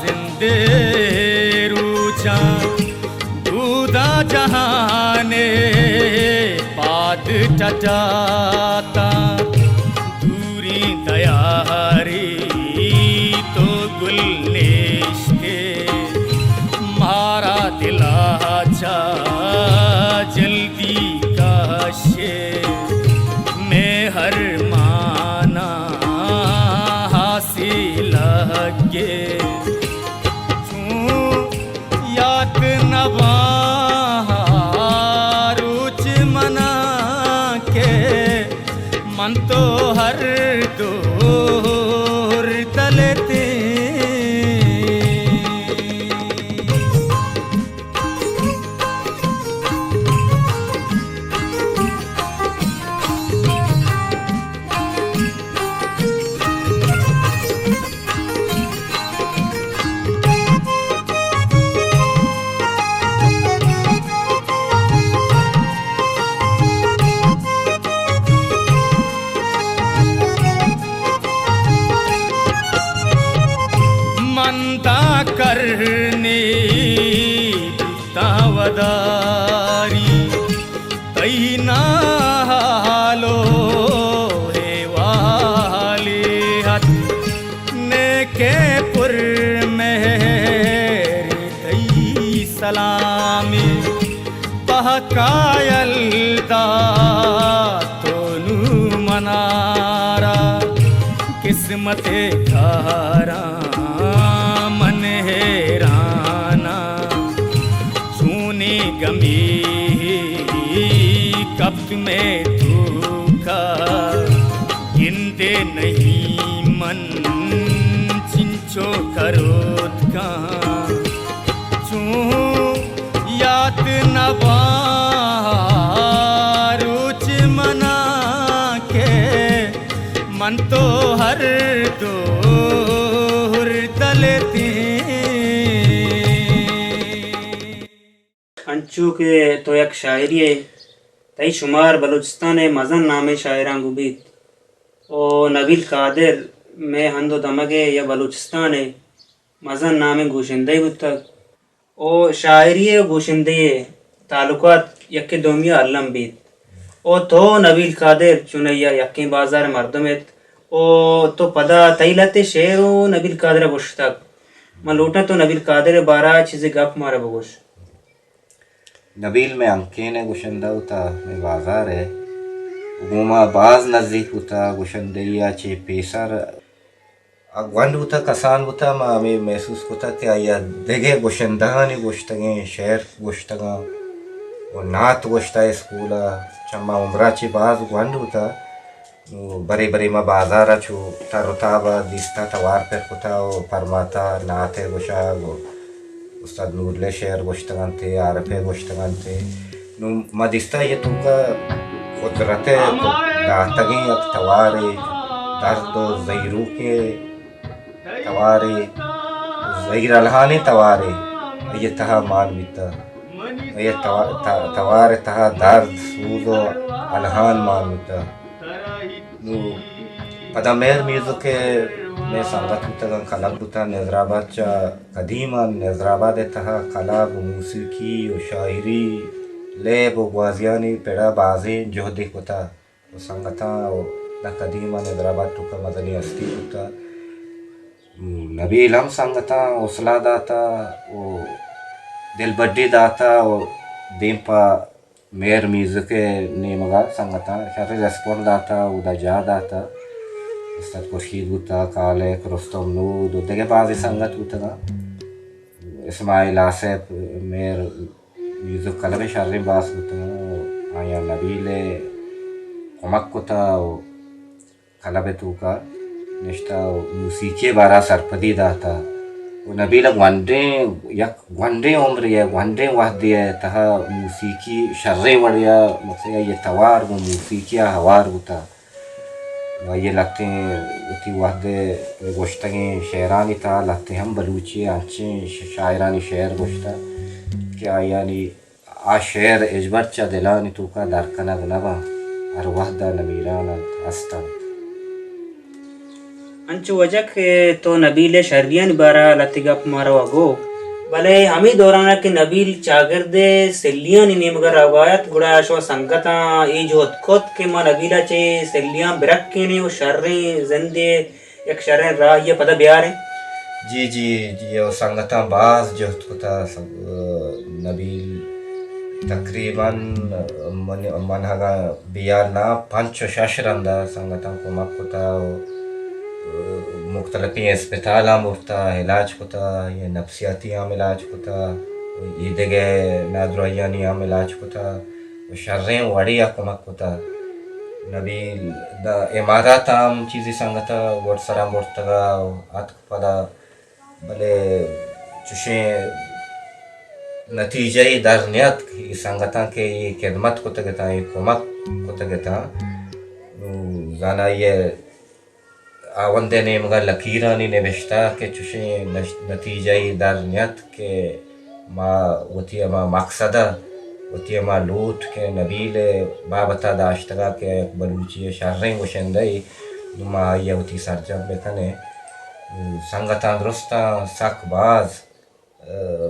زندے روچاں، دودا جہانے پاد ٹٹاتاں۔ دوریں دیاری تو گل نیشتے، مارا دلا چہ جلدی کشے، مئے ہر مانا ہاسی لگے۔ چوں یات نباں روچ منا کہ من تو ہر دور دلتیں۔ ہمے پہکا یلدا تو نوں منارا، قسمت ءِ کاراں من حیراناں۔ چونیں گمے کپت مئے توکا، گندے نہیں من چنچو کروت کاں۔ چوں یات نباں روچ منا کہ من تو ہر دور دلتیں۔ انچو کہ تو یک شاعرے ئے، تئی شمار بلوچستان ءِ مزن نامیں شاعراں گوں بیت۔ او نبیل قادر مئے ہند ءُ دمگ ءِ یا بلوچستان ءِ مزن نامیں گوشندہے بوتگ۔ او شاعری ءُ گوشندہی ءِ تعلقات یکے دومی ءَ الم بیت۔ او تو نبیل قادر چونائی ءَ یکیں بازار ءِ مردم ات۔ او تو پدا تئی لہتے شعر ءُ نبیل قادر ءَ گوشتگ۔ من لوٹاں تو نبیل قادر ءِ بارہ ءَ چیزے گپ مارا بگوش۔ نبیل مئے ہنکین ءِ گوشندہ بوتا، مئے بازار ءِ۔ گوں ما باز نزیک بوتا، گوشندہی ءَ چہ پیسر آ گونڈ بوتا، کسان بوتا، ما ہمے محسوس کتا کہ آئی ءَ دگہ گوشندہانی گوشتگیں شعر گوشتگاں ءُ نعت گوشتا اسکول ءَ، چہ ما عمر ءَ چہ باز گونڈ بوتا۔ نوں برے برے ما بازار ءَ چو تر ءُ تاب ءَ دیستا، توار پر کتا ءُ پرماتا، نعت ءِ گوشگ ءُ استاد نورل ءِ شعر گوشتگ انت، عارف ءِ گوشتگ انت۔ نوں ما دیستا اے توکا قدرت ءِ داتگیں یک توارے، درد ءُ زہیروکیں توارے، زہیر الہانیں توارے آئی ءِ تہا مان بیتا۔ آئی ءِ توا-، تا-، توار ءِ تہا درد، سوز ءُ الہان مان بیتا۔ نوں پدا مہر میوزک ءِ مئے سنگت بوتگ انت، کلب بوتگ انت نظر آباد۔ چہ قدیم ءَ نظر آباد ءِ تہا کلب ءُ موسیقی ءُ شاعری، لیب ءُ گوازیانی پڑ ءَ بازیں جہدے کتگ ءُ سنگتاں ءُ داں قدیم ءَ نظر آباد توکا مزنیں ہستی بوتگ۔ نبیل ہم سنگتاں حوصلہ داتگ ءُ دلبڈی داتگ ءُ دیم پہ مہر میوزک ءِ نیمگ ءَ سنگتاں شریں ریسپونڈ داتگ، اودا جاہ داتگ۔ استاد خورشید بوتگ، خالق، رستم نود ءُ دگہ بازیں سنگت بوتگ انت۔ اسماعیل آصف، مہر میوزک کلب ءِ شریں باسک بوتگ انت ءُ آیاں نبیل ءِ کمک کتگ ءُ کلب ءِ توکا نشتہ ءُ موسیقی ءِ بارہ ءَ سرپدی داتہ ءُ نبیل ءَ گونڈیں، یک گونڈیں عمرے ءَ، گونڈیں وھدے ءِ تہا موسیقی شریں وڑے ءَ، مطلب، آئی ءِ توار گوں موسیقی ءَ ہوار بوتہ ءُ آئی ءَ لھتیں وتی وھد ءِ گوشتگیں شعرانی تہا لھتیں ہم بلوچی ءِ انچیں ش-، شاعرانی شعر گوشتہ کہ آیانی آ شعر ہچبر چہ دلانی توکا در کنگ نہ باں، ہر وھد ءَ نمیران انت، ہست انت۔ انچو واجہ کہ تو نبیل ءِ شاعریانی بارہ ءَ لھتے گپ مارا گو، بلے ہمے دوران ءَ کہ نبیل چاگرد ءِ سلیانی نیمگ ءَ روگ ءَ ات، گڑا شما سنگتاں اے جہد کت کہ ما نبیل ءَ چہ سلیاں برکینیں ءُ شریں زندے یک شریں راہے ءَ پدا بیاریں۔ جی، جی، جی، او سنگتاں باز جہد کتا، سب، نبیل تقریباً من، من اگاں بیال نہ، پنچ و شش رندا سنگتاں کمک کتا و مختلفیں اسپتالاں برتا، علاج کتا، یا نفسیاتی ہم علاج کتا، و اے دگہ نادراہیانی ہم علاج کتا۔ و شریں وڑے ءَ کمک کتگ۔ نبیل داں امارات ءَ ہم چیزے سنگت ءَ گڈسراں برتگ ءُ اتک پدا، بلے چشیں نتیجہ یے در نیاتک۔ اے سنگتاں کہ اے خدمت کتگ اتاں، اے کمک کتگ اتاں، نوں زانائی ءِ ہاوند ءِ نیمگ ءَ لکیرانی نبشتہ کہ چشیں نش-، نتیجہ یے در نیاتک کہ ما وتی ہما مقصد ءَ، وتی ہما لوٹ کہ نبیل ءِ بابت ءَ داشتگ ءَ کہ یک بلوچی ءِ شریں گشندہ یے، نوں ما آئی ءَ وتی سرجم بہ کنیں۔ نوں سنگتاں درستاں سک باز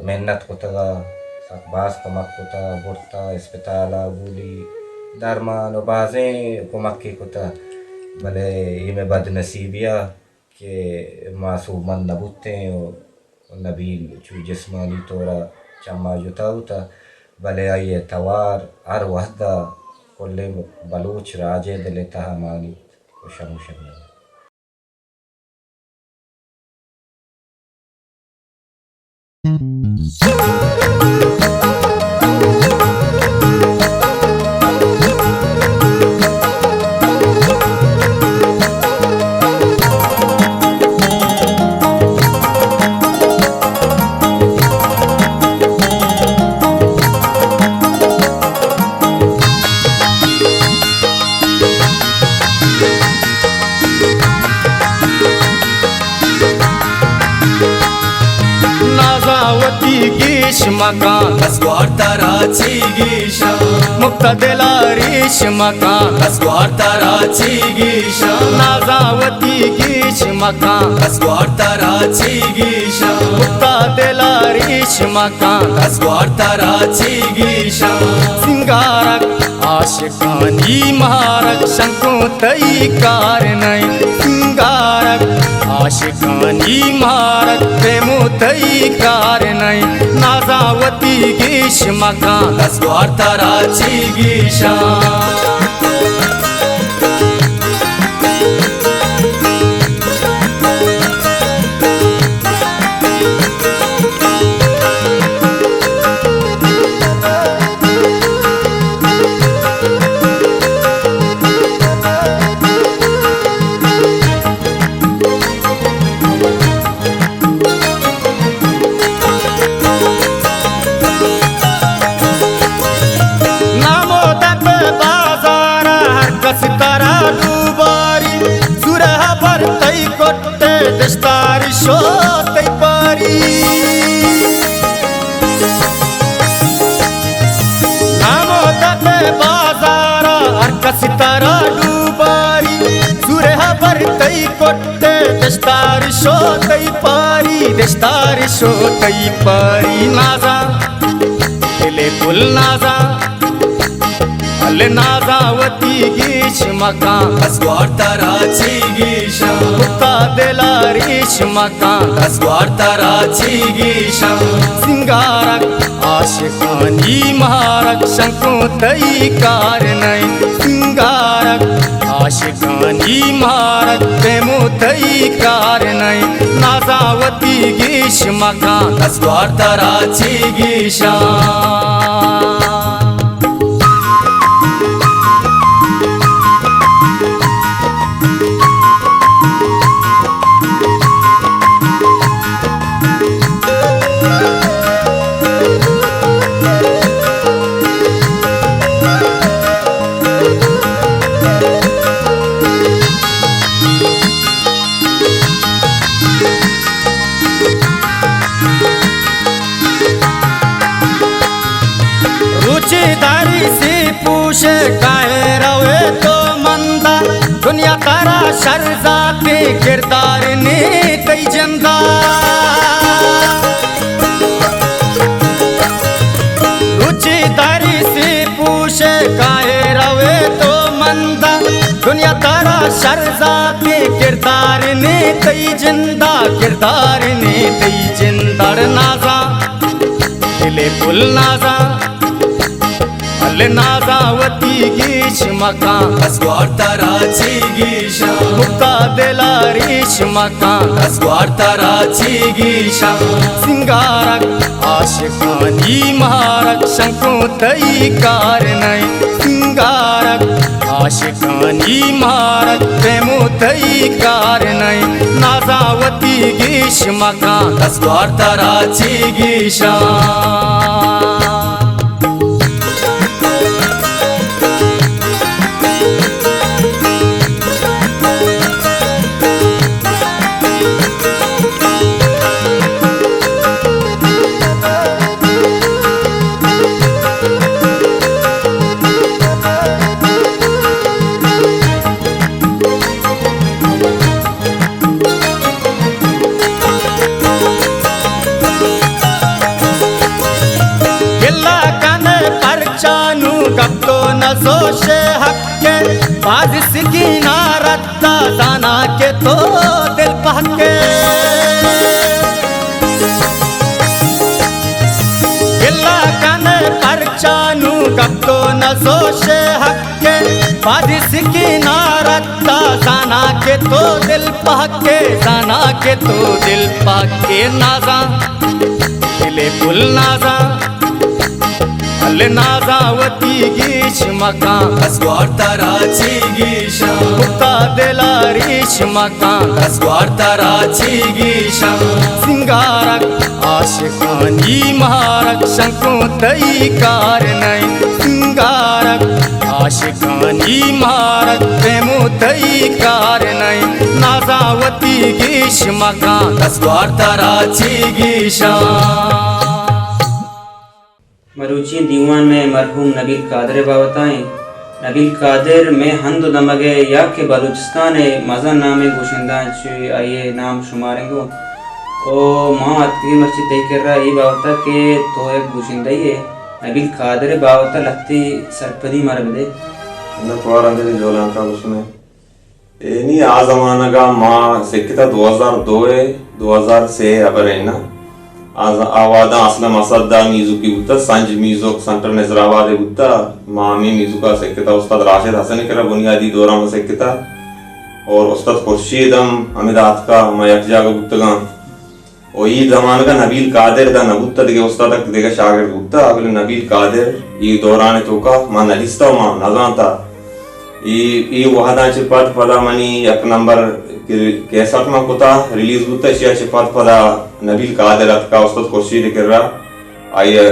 منت کتگ ءُ سک باز کمک کتگ، برتگ اسپتال ءَ، گولی درمان ءُ بازیں کمکے کتگ، بلے اے مئے بدنصیبی ءَ کہ ما سوبمند نہ بوتیں ءُ نبیل چو جسمانی طور ءَ چما جتا بوتا، بلے آئی ءِ توار ہر وہد ءَ کلیں بلوچ راج ءِ دل ءِ تہا مانیت و شموشانی نازا وتی گیش مکان، دست گوار ترا چی گیشان، مکتا دلا ریش مکان، دست گوار ترا چی گیشان، نازا وتی گیش مکان، دست گوار ترا چی گیشان، مکتا دلا ریش مکان، دست گوار ترا چی گیشان، سنگارک عاشقانی مارگ، شنکو تئی کار نئیں، سنگارگ عاشقانی مارگ، پیمو تئی کار نئیں، نازا وتی گیش مکان، دست گوار ترا چی گیشان۔ نامو دپ بازار، ہر کس ترا دوباری، سورہ بر تئی کٹ دشتاری شو تئی پاری۔ نامو دپ بازارا ہر کس ترا ڈوباری، سورہ بر تئی کٹ دشتاری شو تئی پاری، دشتاری شو تئی پاری۔ نازا دل گل نازا، ال نازا وتی گیش مکان، دست گوار ترا چی گیشان، کتا دلا ریش مکان، دست گوار ترا چی گیشان، سنگارک عاشقانی مارک، شنکو تئی کار نئیں، سنگارک عاشقانی مارک، پیمو تئی کار نئیں، نازا وتی گیش مکان، دست گوار ترا چی گیشان۔ روچے داری سے پوش کائے روے تو مندا، دنیا ترا شر ذاتے کردار نے تئی جندا۔ روچے داری سے پوش کائے روے تو مندا، دنیا ترا شر ذاتے کردار نے تئی جندا، کردار نے تئی جندا۔ نازا دل گل نازا، ال نازا وتی گیش مکان، دست گوار ترا چی گیشان، مکتا دلا ریش مکان، دست گوار ترا چی گیشان، سنگارک عاشقانی مارک، شنکو تئی کار نئیں، سنگارک عاشقانی مارک، پیمو تئی کار نئیں، نازا وتی گیش مکان، دست گوار ترا چی گیشان۔ گلہ کن پرچا نوں گپ تو نزوش حق ءَ، باز سکین ءَ رد ءَ زاناں کہ تو دل پہک ءَ۔ کتو نزوش حق کے، پادی سکین ءَ رتا، زانا کہ تو دل پاک ئے، زانا کہ تو دل پاک ئے، نازاں دل پل نازاں، دل نازاں وتی گیش مکاں، بس گوار ترا چی گیشاں، کتا دل ءَ ریش مکاں، بس گوار ترا چی گیشاں، سنگارک عاشقانی مارک، شنکوں تئی کار نئیں، سنگارک عاشقانی مارک، پیمو تئی کار نئیں، نازاں وتی گیش مکاں، بس گوار ترا چی گیشاں۔ مروچی دیوان مئے مرحوم نبیل قادر ءِ بابت ءَ اِنت۔ نبیل قادر مئے ہند ءُ دمگ ءِ یا کہ بلوچستان ءِ مزن نامیں گوشندہاں چہ آئی ءِ نام شمارینگ اِنت۔ او ما اتکگیں مرچی تئی کرا اے بابت ءَ کہ تو یک گوشندہے ئے، نبیل قادر ءِ بابت ءَ لہتے سرپدی مارا بدئے۔ منت وار آں دل جولانک ءَ گوشنے۔ اے نی آ زمانگ ءَ ما سکتا دو ہزار دو ءَ دو ہزار سے ءِ ہبر اِنت نا۔ آ ز-، آ وہداں اسلم اسد ءِ میوزکی بوتا، سنج میوزک سنٹر نظر آباد ءَ بوتا۔ ما ہمے میوزک ءَ سکتا استاد راشد حسن ءِ کرا بنیادی دور ءَ ما سکتا۔ اور استاد خورشید ہم ہمے داتکا ما یک جاگہ بوتگاں۔ و اے زمانگ ءَ نبیل قادر ادا نہ بوت، دگہ استاد ءَ دگہ شاگرد بوت، بلے نبیل قادر اے دوران ءِ توکا ما نہ دیست ءُ ما نہ زانت۔ اے، اے وہداں چہ پد پدا منی یک نمبر کیسٹ ما کتا، ریلیز بوت، اشیا چہ پد پدا نبیل قادر اتکا استاد خورشید ءِ کرا، آئی ءَ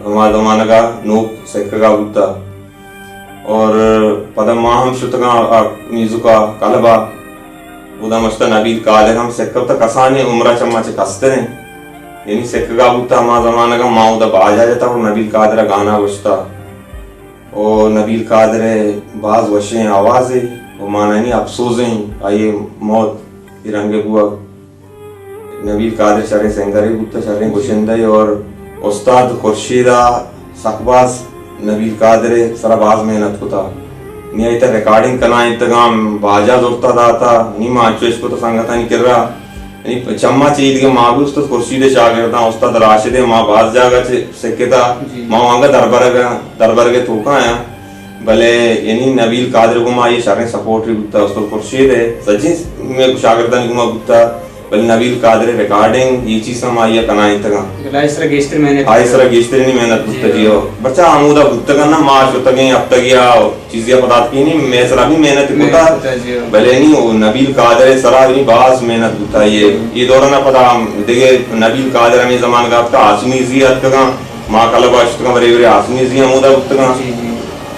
ہما زمانگ ءَ نوک سکگا بوتا۔ اور پدا ما ہم شتگاں آ میوزک ءِ کلب ءَ۔ اودا مشتا نبیل قادر ہم سکتا، کسانیں عمر ءَ چہ ما چہ کستریں۔ یعنی سکگا بوتا ہما زمانگ ءَ ما اودا باجا جتا اور نبیل قادر ءَ گانا گوشتا۔ او نبیل قادر ءِ باز وشیں آوازے، و مانانی افسوزیں آئی ءِ موت اے رنگ ءَ بوگ۔ نبیل قادر شریں سنگرے بوتا، شریں گشندہے، اور استاد خورشید ءَ سک باز نبیل قادر ءِ سرا باز محنت کتا۔ نی آئی تہ ریکارڈنگ کنائینتگاں، باجا زرتا داتا، نی ما انچو اش کتا سنگتانی کرا۔ یعنی چما چہ ایدگہ ما بھی استاد خورشید ءِ شاگرداں، استاد راشد ءِ ما باز جاگہ چہ سکتا، جی۔ ما وانگا دربرگ، دربرگ ءِ توکا آیاں۔ بلے یعنی نبیل قادر گوما آئی شریں سپورٹری بوتا، استاد خورشید ءِ سجیں مئے شاگردانی گوما بوتا، بلے نبیل قادر ریکارڈنگ اے چیز ہم آئی کنائینتگاں۔ بلے آئی سرا گیشتر محنت آئی سرا گیشترینی محنت بوتا، جی۔ جی ہو۔ بچا ہمودا بوتگاں نا، ما شتگیں ہفتگیا چیزی پدا اتکینی، مئے سرا بھی محنت محنت کتا، کتا، جی ہو۔ بلے نی او نبیل قادر سرا بھی باز محنت بوتا۔ یہ، جی۔ یہ دوران پدا ہم دگہ نبیل قادر ہمیں زمانگا اتکا، آسمی زی اتکگاں، ما کلب اشتگاں، برے برے آسمی زی ہمودا بوتگاں۔ جی، جی۔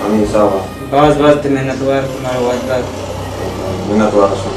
ہمیں حساب ءَ۔ باز باز تئی منتوار، تمہارا وعدہ۔ منتوار شما۔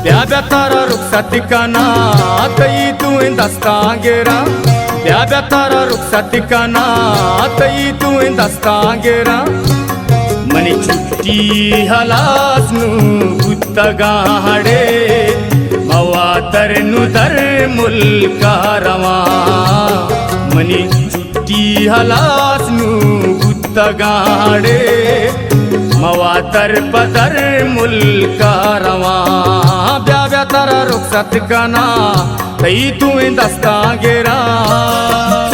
بیا بیا ترا رخصت کناں، تئی دوئیں دستاں گراں۔ بیا بیا ترا رخصت کناں، تئی دوئیں دستاں گراں۔ منی چھٹی ہلاس نوں بوتگاں ہڑے، ما واتر نوں در ملکا رواں۔ منی چھٹی ہلاس نوں بوتگاں ہڑے، ما واتر پہ در ملکا رواں۔ بیا بیا ترا رخصت کناں، تئی دوئیں دستاں گراں۔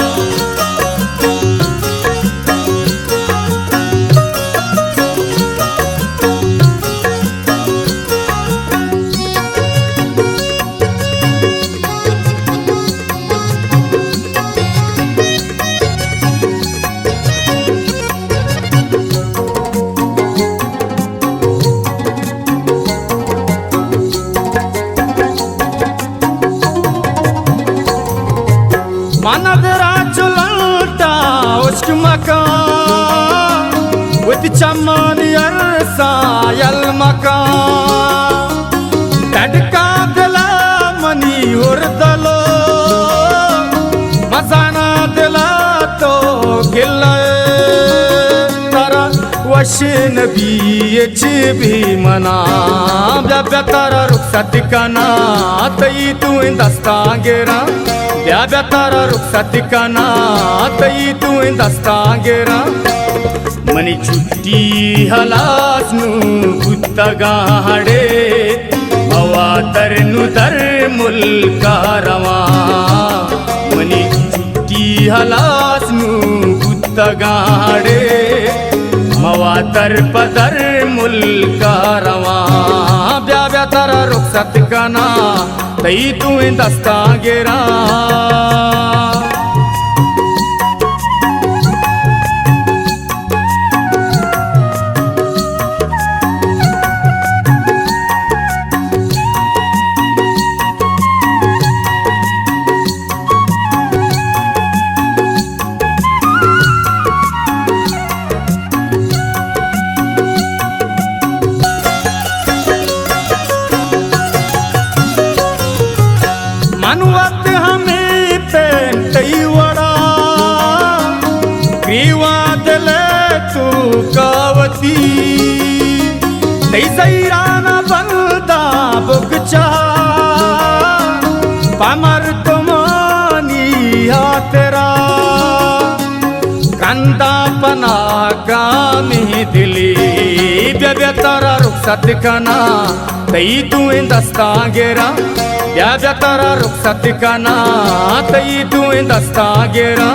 چمانی ارساں یل مکاں، تڈکاں دل ءَ منی ہردلو، مزاناں دل ءَ تو گلہ ئے، ترا وش نبی ہچ بی منا، بیا بیا ترا رخصت کناں، تئی دوئیں دستاں گراں، بیا بیا ترا رخصت کناں، تئی دوئیں دستاں گراں۔ منی چھٹی ہلاس نوں بوتگاں اڑے، ما واتر نوں در ملک ءَ رواں۔ منی چھٹی ہلاس نوں بوتگاں اڑے، ما واتر پہ در ملک ءَ رواں۔ بیا بیا ترا رخصت کناں، تئی دوئیں دستاں گراں۔ من وت ہمے پیم تئی وڑا، گریوان دل ءِ توکا وتی، تئی زہیران ءَ بنداں بگچار، پہ مردمانی ہاترا۔ کنداں پہ ناکامیں دلی، بیا بیا ترا رخصت کناں، تئی دوئیں دستاں گراں۔ بیا بیا ترا رخصت کناں، تئی دوئیں دستاں گراں۔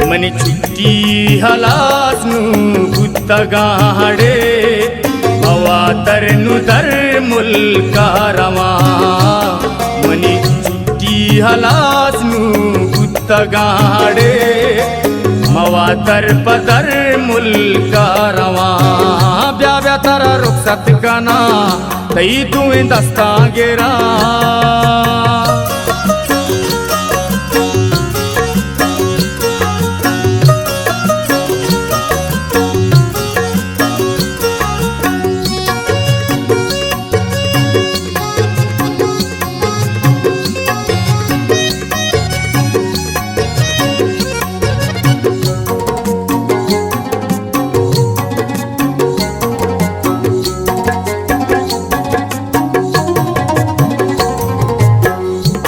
منی چھٹی ہلاس نوں بوتگاں اڑے، ما واتر نوں در ملک ءَ رواں۔ منی چھٹی ہلاس نوں بوتگاں اڑے، ما واتر پہ در ملک ءَ رواں۔ بیا بیا ترا رخصت کناں، تئی دوئیں دستاں گراں۔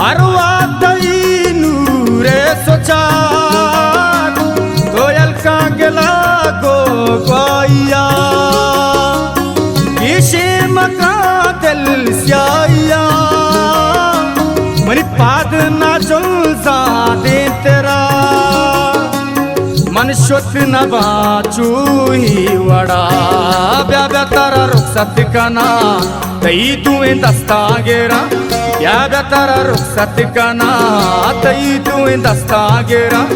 ارواہ تئی نور ءِ سچار، تو یلکاں گلا گو گواہیا، پیشے مکاں دل سیاہیا، منی پاد نہ جلزاں دیم ترا۔ من شت نباں چوہی وڑا، بیا بیا ترا رخصت کناں، تئی دوئیں دستاں گراں۔ بیا بیا ترا رخصت کناں، تئی دوئیں دستاں گراں۔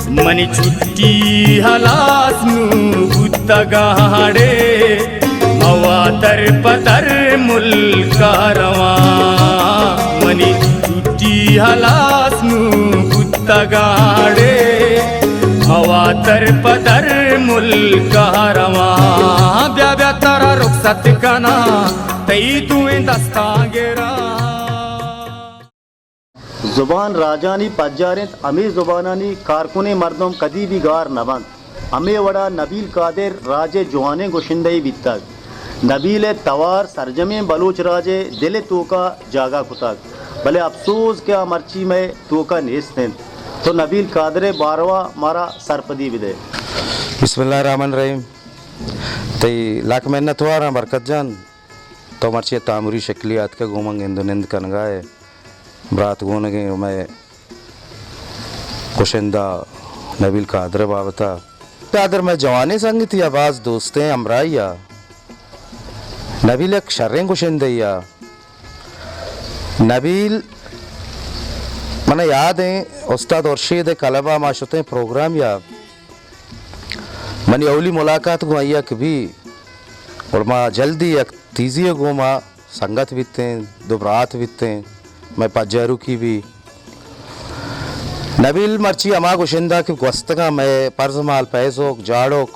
منی چھٹی ہلاس نوں بوتگاں اڑے، ما واتر پہ در ملک ءَ رواں۔ منی چھٹی ہلاس نوں بوتگاں اڑے، ما واتر پہ در ملک ءَ رواں۔ بیا بیا ترا رخصت کناں، تئی دوئیں دستاں گراں۔ زبان راجانی پجار انت، ہمے زبانانی کارکنیں مردم کدی بھی گار نہ بنت۔ ہمے وڑا نبیل قادر راج ءِ جوانیں گشندہے بیتگ۔ نبیل ءِ توار سرجمیں بلوچ راج ءِ دل ءِ توکا جاگہ کتگ، بلے اپسوز کہ آ مرچی مئے توکا نیست انت۔ تو نبیل قادر ءِ باروا مارا سرپدی بدئے۔ بسم اللہ الرحمن الرحیم۔ تئی لک منت واراں برکت جان۔ تو مرچی تامری شکلی آتکہ گوں من گند و نند کنگا ئے۔ برات گونگیں و مئے گشندہ نبیل قادر ءِ بابت ءَ۔ قادر مئے جوانیں سنگتی ءَ، باز دوستیں ہمراہی ءَ۔ نبیل یک شریں گشندہی ءَ۔ نبیل، من ءَ یاد ایں، استاد ارشید ءِ کلب ءَ ما شتیں پروگرام ءَ۔ منی اولی ملاقات گوں آئی ءَ کہ بی، گڑا ما جلدی یک تیزی ءَ گوں ما سنگت بیتیں، دو برات بیتیں، مئے پجاروکی بی۔ نبیل مرچی ہما گشندہ کہ گوستگاں مئے پرزمال پیسوک، جاڑوک،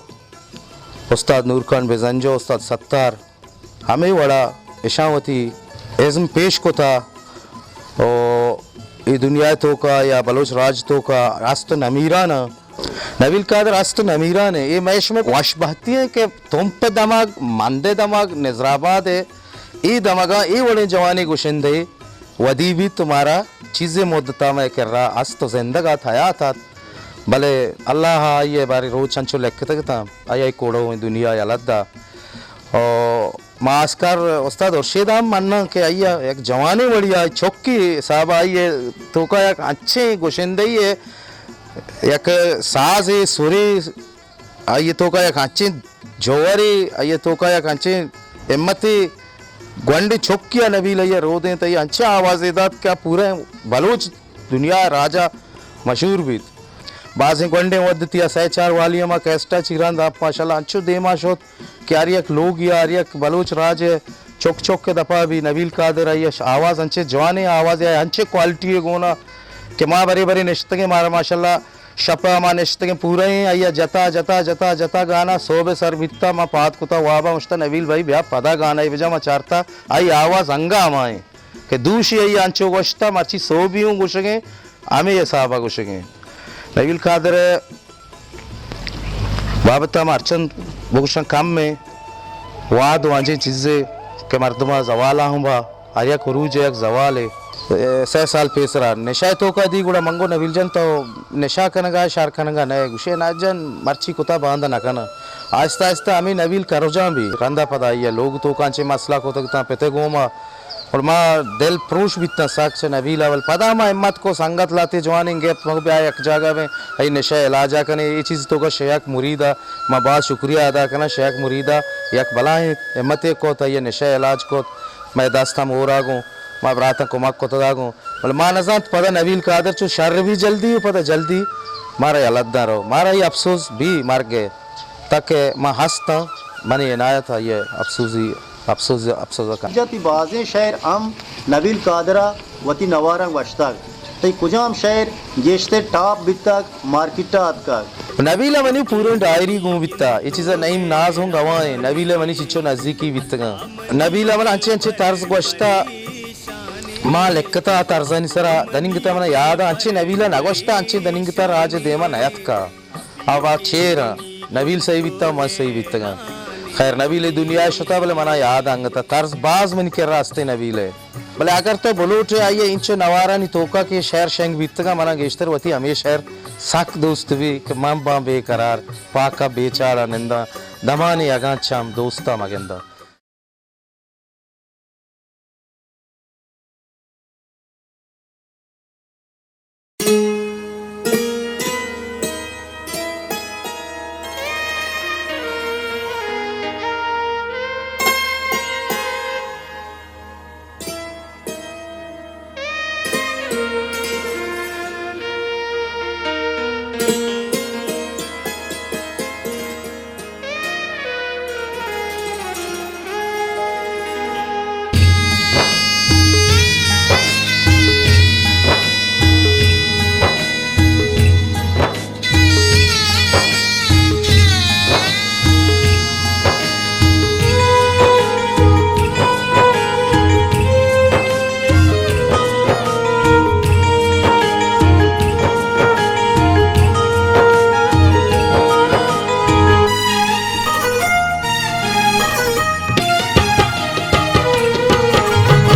استاد نورخان بزنجو، استاد ستار، ہمے وڑا اشاں وتی ازم پیش کتا و اے دنیا توکا یا بلوچ راج توکا است نمیران۔ نبیل قادر است نمیران اے مئے شمئے وش بہتی ایں کہ تمپ دمگ، مند دمگ، نظرآباد اے، اے دمگاں اے وڑیں جوانیں گشندے ودی بیت تو مارا چیزے مدتا مئے کرا است و زندگ ات، حیات ات، بلے اللہ ء آئی ء باریں روچ انچو لکتگ اتاں، آئی ء کوڑو دنیا یلہ دا۔ او ما آسکار استاد ارشید ہم مناں کہ آئی ء یک جوانیں وڑی ء چکی حساب ء آئی ء توکا یک انچیں گشندہی ء یک سازے سرے آئی ء توکا یک انچیں جوہرے، آئی ء توکا یک انچیں ہمتے گونڈیں چکی ء نبیل آئی ء رودینت، آئی ء انچیں آوازے دات کہ آ پورا بلوچ دنیا ء راج ء مشہور بیت۔ بازیں گونڈیں ودتی ء سئے چار والی ہما کیسٹ ء چیران داپ ماشاءاللہ انچو دیما شت کہ ہر یک لوگ یا ہر یک بلوچ راج ء چک چک ء دپا بی نبیل قادر آئی ء آواز انچیں جوانیں آوازے ء انچیں کوالٹی ء گونا کہ ما برے برے نشتگیں مارا ماشاءاللہ شپ ء ما نشتگیں پورئیں، آئی ء جتا، جتا، جتا، جتا گانا سہب ء سر بیتا، ما پاد کتا واب ء گوشتا نبیل بھائی بیا پدا گانا ء بجا، ما چارتا آئی آواز انگا ہمائیں کہ دوشی آئی انچو گوشتا، مرچی سہبی اوں گوشگیں، ہمے حساب ء گوشگیں۔ نبیل قادر ء بابت ء ما ہرچند بگوشاں کم ایں، وہد وانجیں چیزے کہ مردم ء زوال ء ہم با ہر یک عروج ء یک زوالے۔ اے، سئے سال پیسرا نشہ ء توکا دی، گڑا من گو نبیل جان تو نشہ کنگا ئے، شر کنگا نہ ئے؟ گوشے ناز جان مرچی کتا باندا نہ کناں۔ آہستہ آہستہ ہمے نبیل کرجاں بی، رندا پدا آئی ء لوگ توکاں چے مسئلہ کتگ تاں پت ء گوما۔ گڑا ما دل پروش بیتاں سک چہ نبیل ء، ول پدا ما ہمت کو سنگت لاتے جوانیں گپت مگو بیا یک جاگہ بیں، اے نشہ ء علاج ء کنے، اے چیز توکا شیخ مرید ء ما باز شکریہ ادا کناں، شیخ مرید ء یک بلاہیں ہمتے کت، آئی ء نشہ ء علاج کت، مئے دست ہم ہورا گوں، ما براتاں کمک کتگا گوں۔ بلے ما نزانت پدا نبیل قادر چو شر بی جلدی و پدا جلدی مارا یلہ داں رو۔ مارا اے افسوز بی مرگ ء، تاکہ ما ہستاں، منی عنایت آئی ء افسوزی، افسوز، افسوز کن۔ جتی بازیں شعر ہم نبیل قادر ء وتی نواراں گوشتگ۔ تئی کجام شعر گیشتر ٹاپ بیتگ، مارکیٹ ء اتکگ؟ نبیل ء منی پوریں ڈائری گون بیتا، اے چیزا نعیم ناز ہوں گواہ ایں۔ نبیل ء منی چچو نزیکی بیتگاں۔ نبیل ء من انچیں انچیں طرز گوشتا، ما لکھتا طرزانی سرا، دننگتا منا یاد ء انچیں نبیل ء نہ گوشتا، انچیں دننگتا راج ء دیما نیتکا۔ آ با چیر آں۔ نبیل سہی بیتا، من سہی بیتگاں۔ خیر، نبیل اے دنیا ء شتا، بلے منا یاد انگتا طرز باز منی کرا استیں نبیل ء۔ بلے اگر تو بلوٹ ئے آئی ء انچو نوارانی توکا کہ شعر شنگ بیتگاں، منا گیشتر وتی ہمے شعر سک دوست بی کہ من باں بے قرار، پاک ء بے چاڑ ء ننداں، دمانے اگاں چم دوست ء مگنداں۔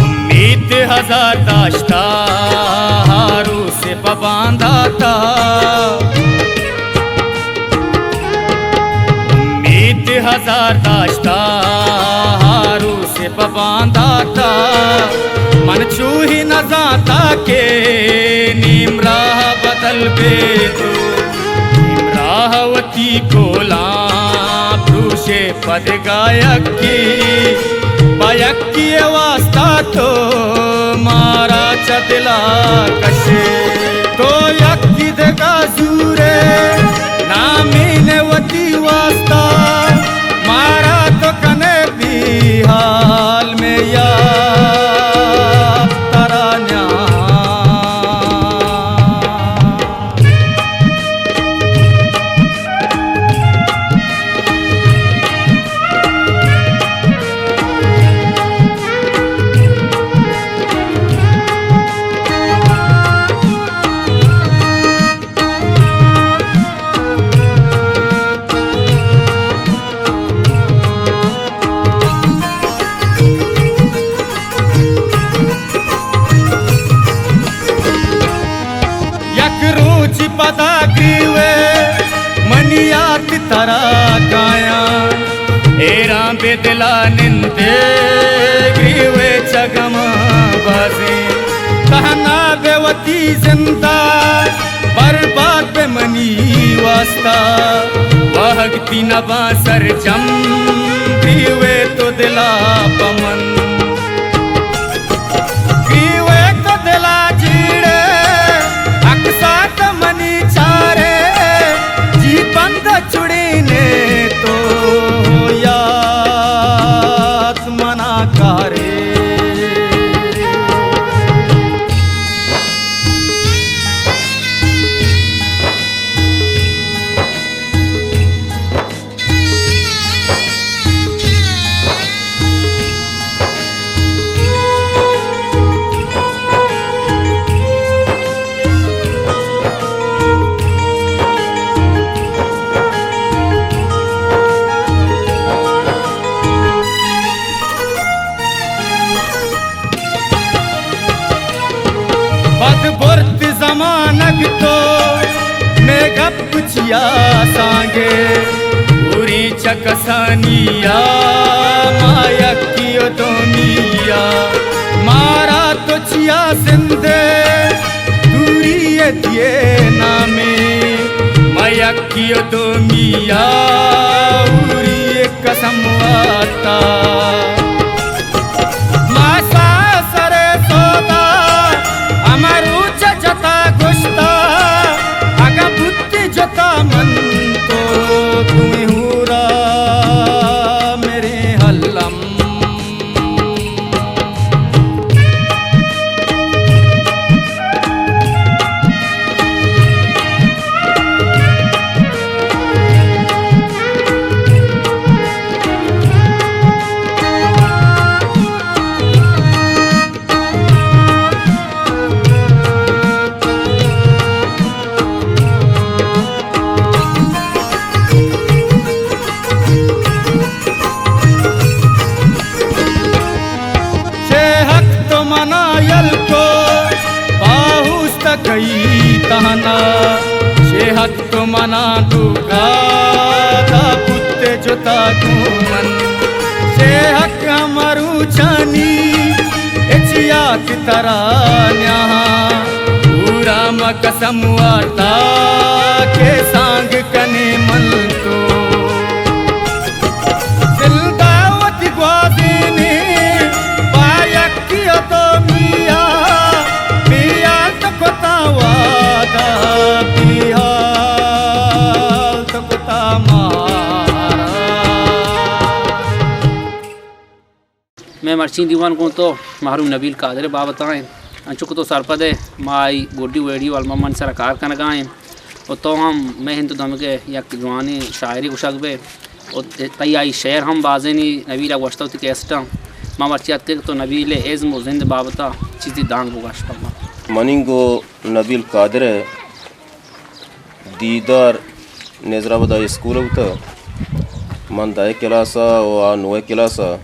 امیت ہزار داشتا، ہر روز پہ بانداتا۔ امیت ہزار داشتا، ہر روز پہ بانداتا۔ من چوہی نزانتا کہ نیم راہ بدل بیتو، نیم راہ وتی کولاں پروشے۔ پہ دگہ یکے، پہ یکے ء واستا تو مارا چہ دلا کشے۔ تو یکے دگہ زورے، نامین وتی واستا، مارا تو کنے بے حال میں یار ترانیاں۔ اے گریوے چہ گماں بازیں، تہنا بہ وتی زندا، برباد بہ منی واستا۔ واہگ تی نباں سرجم، گریوے تو دلا پہ من۔ گریوے تو دلا جیڑے، اکسات منی چارے، جی بند چڑینے تو یات منا کارے۔ پد برت زمانگ تو، مئے گپ چیا سانگے، پوری چہ کسانیا، ما یکی و دومیا۔ مارا تو چیا زندے، دوری دیے نامے، ما یکی و دومیا، پوری قسم واتا۔ ما ساسر سودا، ہمروچ جتا گشتا، اگاں بوتی جتا من تو، دوئیں ہورا میرے حلم۔ چے حق تو منا یل کو، باہوست کئی تہنا۔ چے حق تو منا ڈوکا، دا پت جتا گوں من۔ چے حق ہمروچانی، اچ یات ترا نیاہاں۔ پورا ما قسم واتا، کہ سانگ کنے من تو۔ زندہ وتی گوازینے، پا یکی و دومیا، بیال تو کتا وعدہ، بیال تو کتا مارا۔ مئے مرچی دیوان گوں تو محروم نبیل قادر ءِ بابت ءَ اِنت۔ انچو کہ تو سرپد ئے، ما آئی گڈی ویڈیو البم ءِ سرا کار کنگ ءَ ایں و تو ہم مئے ہند و دمگ ءِ یک جوانیں شاعرے گوشگ بئے و تئی آئی شعر ہم بازینے نبیل ءَ گوشتہ وتی کیسٹ ءَ۔ ما مرچی اتکگ تو نبیل ءِ ازم و زند ءِ بابت ءَ چیزے دانگ بگوش پہ ما۔ منی گوں نبیل قادر ءِ دیدار نظر آباد ہائی اسکول ءَ بوتگ۔ من دہ کلاس ءَ و آ نوہ کلاس ءَ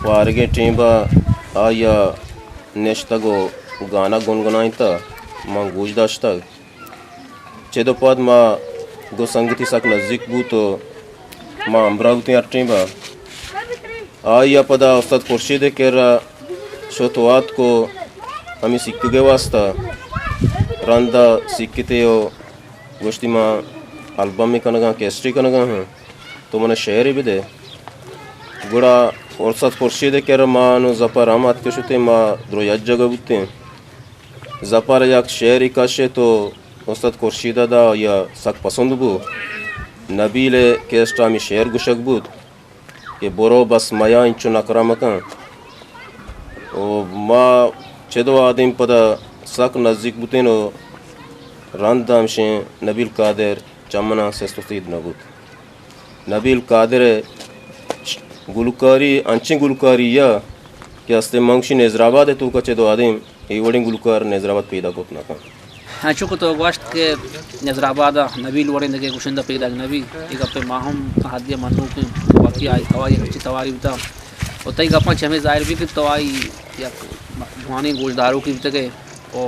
وارگیں ٹیم ءَ آئی ءَ نشتگ و گانا گنگنائینتگ، من گوش داشتگ۔ چد و پد ما گوں سنگتی سک نزیک بوت و ما ہمراہ بوتیں ہر ٹیم ءَ۔ آئی ءَ پدا استاد خورشید ءِ کرا شت و آتک و ہمے سیکگ ءِ واستا رند ءَ سیکتے و گوشتی، ما البمے کنگ ءَ آں، کیسٹے کنگ ءَ آں، تو من ءَ شعرے بدے۔ گڑا استاد خورشید ءِ کرا ما نوں زپر ہم اتک شتیں، ما درو یک جاگہ بوتیں۔ زپر ءَ یک شعرے کشت و استاد خورشید ءَ دا، آئی ءَ سک پسند بو۔ نبیل ءِ کیسٹ ءَ ہمے شعر گوشگ بوت کہ برو بس میا انچو نخرہ مکن۔ و ما چد و آدیم پدا سک نزیک بوتین و رند ہمشیں نبیل قادر چہ منا سست و سید نبوت۔ نبیل قادر ءِ گلوکاری انچیں گلوکاری ءَ کہ استیں من گوشی نظر آباد ءِ توکا چد و آدیم اے وڑیں گلوکار نظر آباد پیدا کت نہ کنت۔ انچو کہ تو گوشت کہ نظر آباد ءَ نبیل وڑیں دگہ گشندہ پیداک نہ بیت، اے گپ ءَ ما ہم تاں حدے ءَ منوک ایں، واقعی آئی تواری ہرچی تواری بوتگ و تئی گپاں چہ ہمے ظاہر بیت کہ تو آئی یک جوانیں گوشداروکے بوتگ ئے و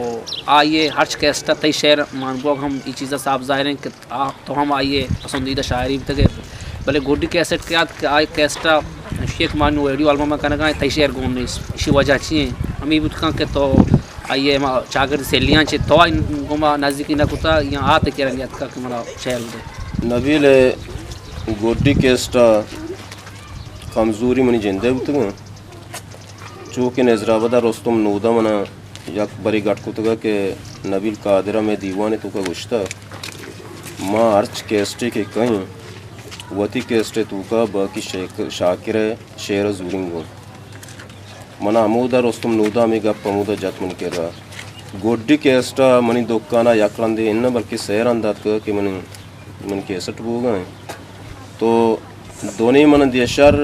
آئی ءِ ہرچ کیسٹ ءَ تئی شعر مان بوگ ہم اے چیز ءَ صاف ظاہر اِنت کہ آ، تو ہم آئی ءِ پسندیدہ شاعرے بوتگ ئے، بلے گڈی کیسٹ کہ آتک، آ کیسٹ ءَ یک ما نوں ویڈیو البم کنگا ایں، تئی شعر گون نیست، اشی وجہ چی ایں؟ ہمے بوت کن کہ تو آئی ءَ ما چاگرد سیلیاں چہ تو آئی گوما نزدیکی نہ کتا، یا آ تئی کرا نیاتکا کہ منا شعر بدے۔ نبیل ءِ گڈی کیسٹ ءَ کمزوری منی جندے بوتگاں۔ چو کہ نظر آباد ءَ رستم نودا منا یک برے گٹ کتگ کہ نبیل قادر ءَ مئے دیوان ءِ توکا گوشتہ، ما ہرچ کیسٹے کہ کئیں وتی کیسٹ ءِ توکا باقی شیخ، شاکر ءِ شعر ءَ زورینگوں۔ منا ہمودا رستم نودا ہمے گپ ہمودا جت منی کرا۔ گڈی کیسٹ ءَ منی دکان ءَ یک رندے اناں بلکہ سئے رند اتکگ کہ منی من کیسٹ بوگا ایں۔ تو دونے من دیشر،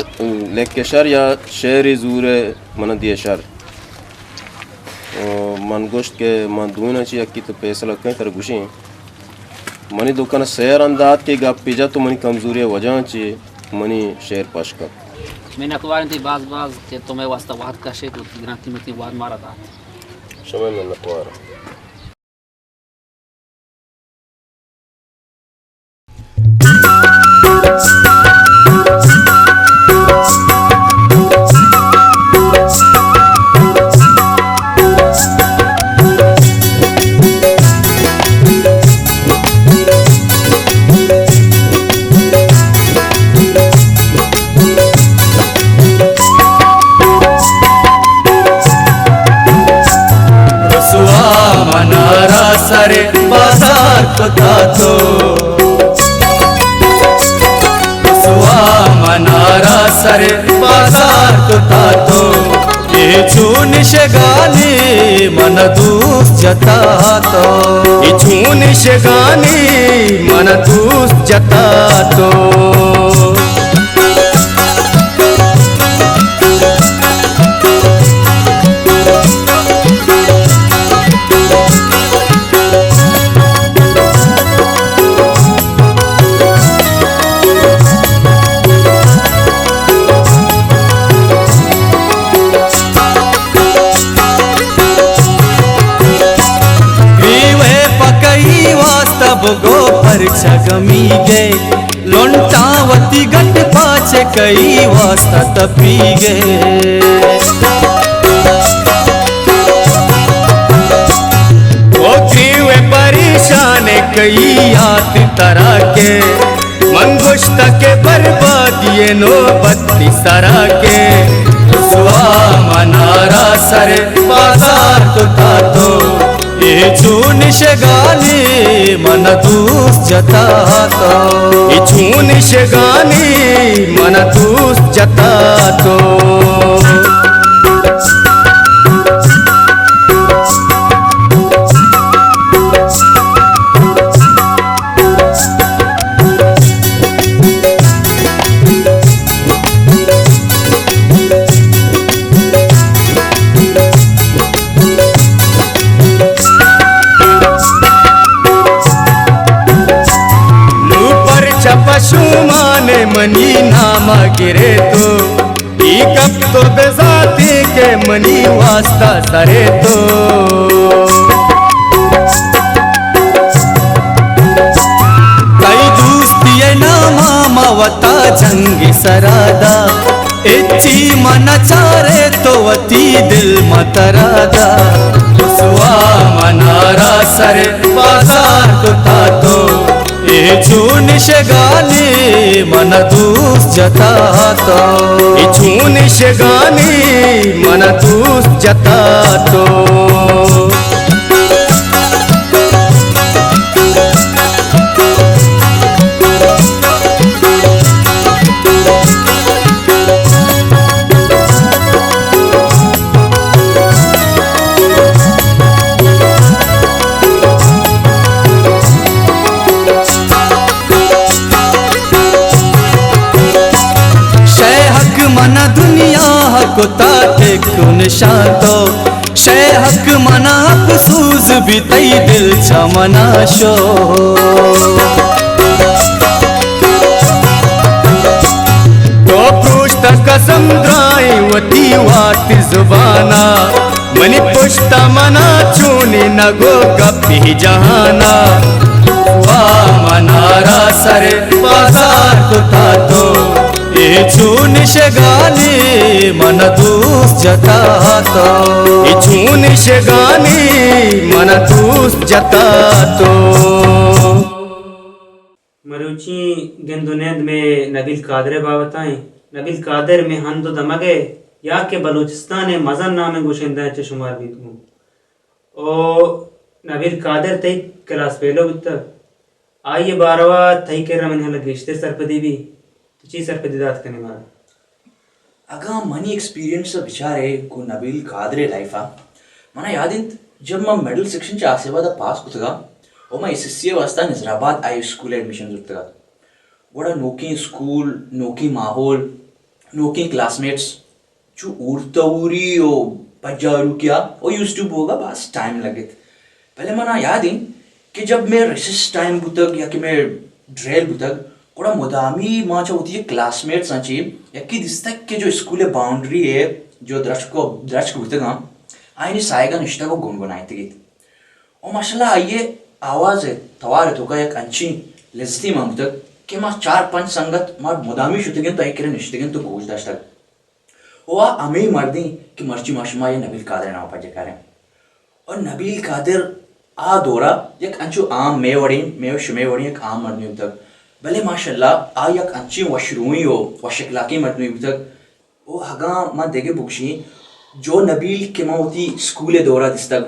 لکشر یا شعری زور من دیشر۔ من گوشت کہ من دوئیناں چہ یکی تو فیصلہ کن ترا گوشیں۔ منی دکان سیر اندات کہ گپ جت تو منی کمزوری وجہ چہ منی شعر پش کت۔ منتوار انت باز باز کہ تو مئے واسطہ وقت کشے تو گران قیمتی وقت مارا دات۔ شمئے منتوار۔ رسوا منارا سر بازار کتا تو، رسوا منارا سر بازار کتا تو، اے چون شگانی من دوست جتا تو، اے چون شگانی من دوست جتا تو۔ گریوے پکئی واسطہ بگو پرچا گمی گئے، لنٹاں وتی گٹ پاچ کئی واسطہ تپی گئے۔ او گریوے پریشان کئی یات ترا کے، من گوشت کہ بربادی نوبت تئی سرا کے، رسوا منارا سر بازار کتا تو، اے چون شگانی من دوست جتا تو، اے چون شگانی من دوست جتا تو۔ نوں پرچا پشومان منی نام گرے تو، اے گپ تو بزاتی کہ منی واسطہ سرے تو۔ تئی دوستی نام ما وتا جنگ سرا دا، اچی من چارے تو وتی دل ما ترا دا۔ رسوا منارا سر بازار کتا تو، اے چون شگانی من دوست جتا تو، اے چون شگانی من دوست جتا تو۔ شے حق من دنیا کتا ٹک نشان تو، شے حق من افسوس بی تئی دل چہ منا شو۔ تو پروشت قسم درائیں وتی وات زبانا، منی پشت منا چونی نگو گپی جہانا۔ وا منارا سر بازار کتا تو، اے چون شگانی من دوست جتا تو، اے چون شگانی من دوست جتا تو۔ مروچی گند و نند میں نبیل قادر بابتا ہیں۔ نبیل قادر میں ہند و دمگ ہے یا کہ بلوچستان مزن نام گوشندہ چہ شمار بیت گوں۔ او نبیل قادر تئی کلاس فیلو بوتگ، آئی ءِ باروا تئی کرا منی ہیال ءَ گیشتر سرپدی بی، تو چی سرپدی دات کنے مارا؟ اگاں منی ایکسپیرینس ءَ بچارے گوں نبیل قادر ءِ لائف ءَ، منا یاد انت جب من مڈل سیکشن چہ آصف آباد ءَ پاس کتگا و من ایس ایس سی ءِ واسطہ نظر آباد ہائی اسکول ءَ ایڈمیشن زرتگا، گڑا نوکیں اسکول، نوکیں ماحول، نوکیں کلاس میٹس، چو اورتوری و پجاروکیا و یوسٹو بوگا باز ٹائم لگت۔ بلے منا یاد انت کہ جب مئے ریسس ٹائم بوتگ یا کہ مئے ڈریل بوتگ، گڑا مدامی ما چہ وتی کلاس میٹساں چہ یکے دیستگ کہ جو اسکول ءِ باؤنڈری ءَ جو درچک، درچک بوتگاں، آیانی ساہگا نشتگ و گنگنائینتگیت۔ و ماشاءاللہ آئی ءِ آواز ءِ توار ءِ توکا یک انچیں لذتے مان بوتگ کہ ما چار پنچ سنگت ما مدامی شتگیں تو آئی کرا نشتگیں تو گوش داشتگ۔ و آ ہمے مردیں کہ مرچی ما شما اے نبیل قادر ءِ نام ءَ پجہ کاریں۔ و نبیل قادر آ دورا یک انچو عام مئے وڑیں، مئے و شمئے وڑیں یک عام مردمے بوتگ، بلے ماشاءاللہ آ یک انچیں وشروئیں و وش اخلاقیں مردمے بوتگ۔ و اگاں ما دگہ بگشیں، جو نبیل کہ ما وتی اسکول ءِ دورا دیستگ،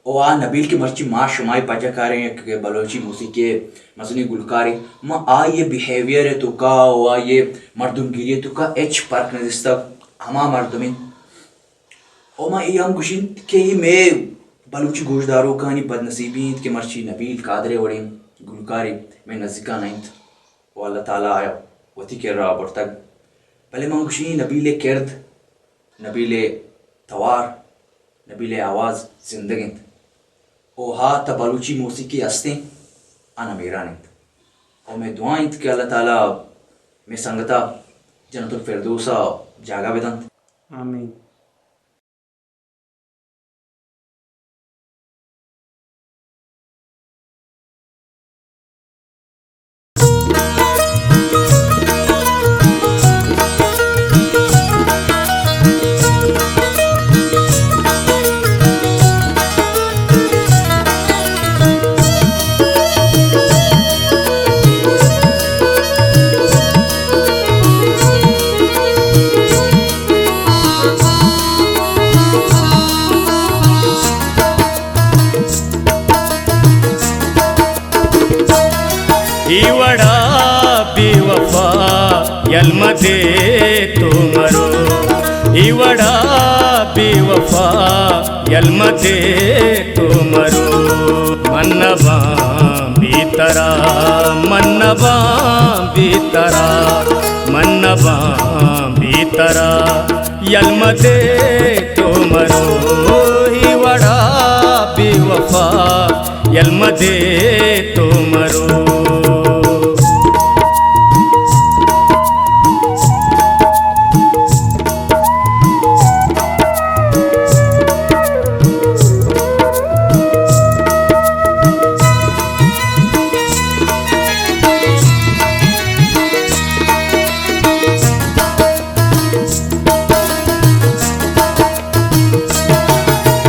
و آ نبیل کہ مرچی ما شمائی پجہ کاریں، یک بلوچی موسیقی ءِ مزنیں گلکارے، ما آئی ءِ بیہیویئر ءِ توکا و آئی ءِ مردمگیری ءِ توکا ہچ پرک نہ دیستگ، ہما مردم انت۔ و ما اے ہم گوشیں کہ اے مئے بلوچی گوشداروکانی بدنصیبی انت کہ مرچی نبیل قادر ءِ وڑیں گلکارے مئے نزیکا نہ انت و اللہ تعالی آیا وتی کرا برتگ۔ بلے من گوشیں نبیل ءِ کرد، نبیل ءِ توار، نبیل ءِ آواز زندگ انت۔ و آ تہ بلوچی موسیقی ہستیں، آ نمیران انت۔ و مئے دعا انت کہ اللہ تعالی مئے سنگتا جنت الفردوسا جاگہ بدنت۔ آمین۔ اے وڑا بے وفا یل مدے تو مرو، اے وڑا بے وفا یل مدے تو مرو۔ من نہ باں بے ترا، من نہ باں بے ترا، من نہ باں بے ترا، یل مدے تو مرو۔ اے وڑا بے وفا یل مدے تو مرو۔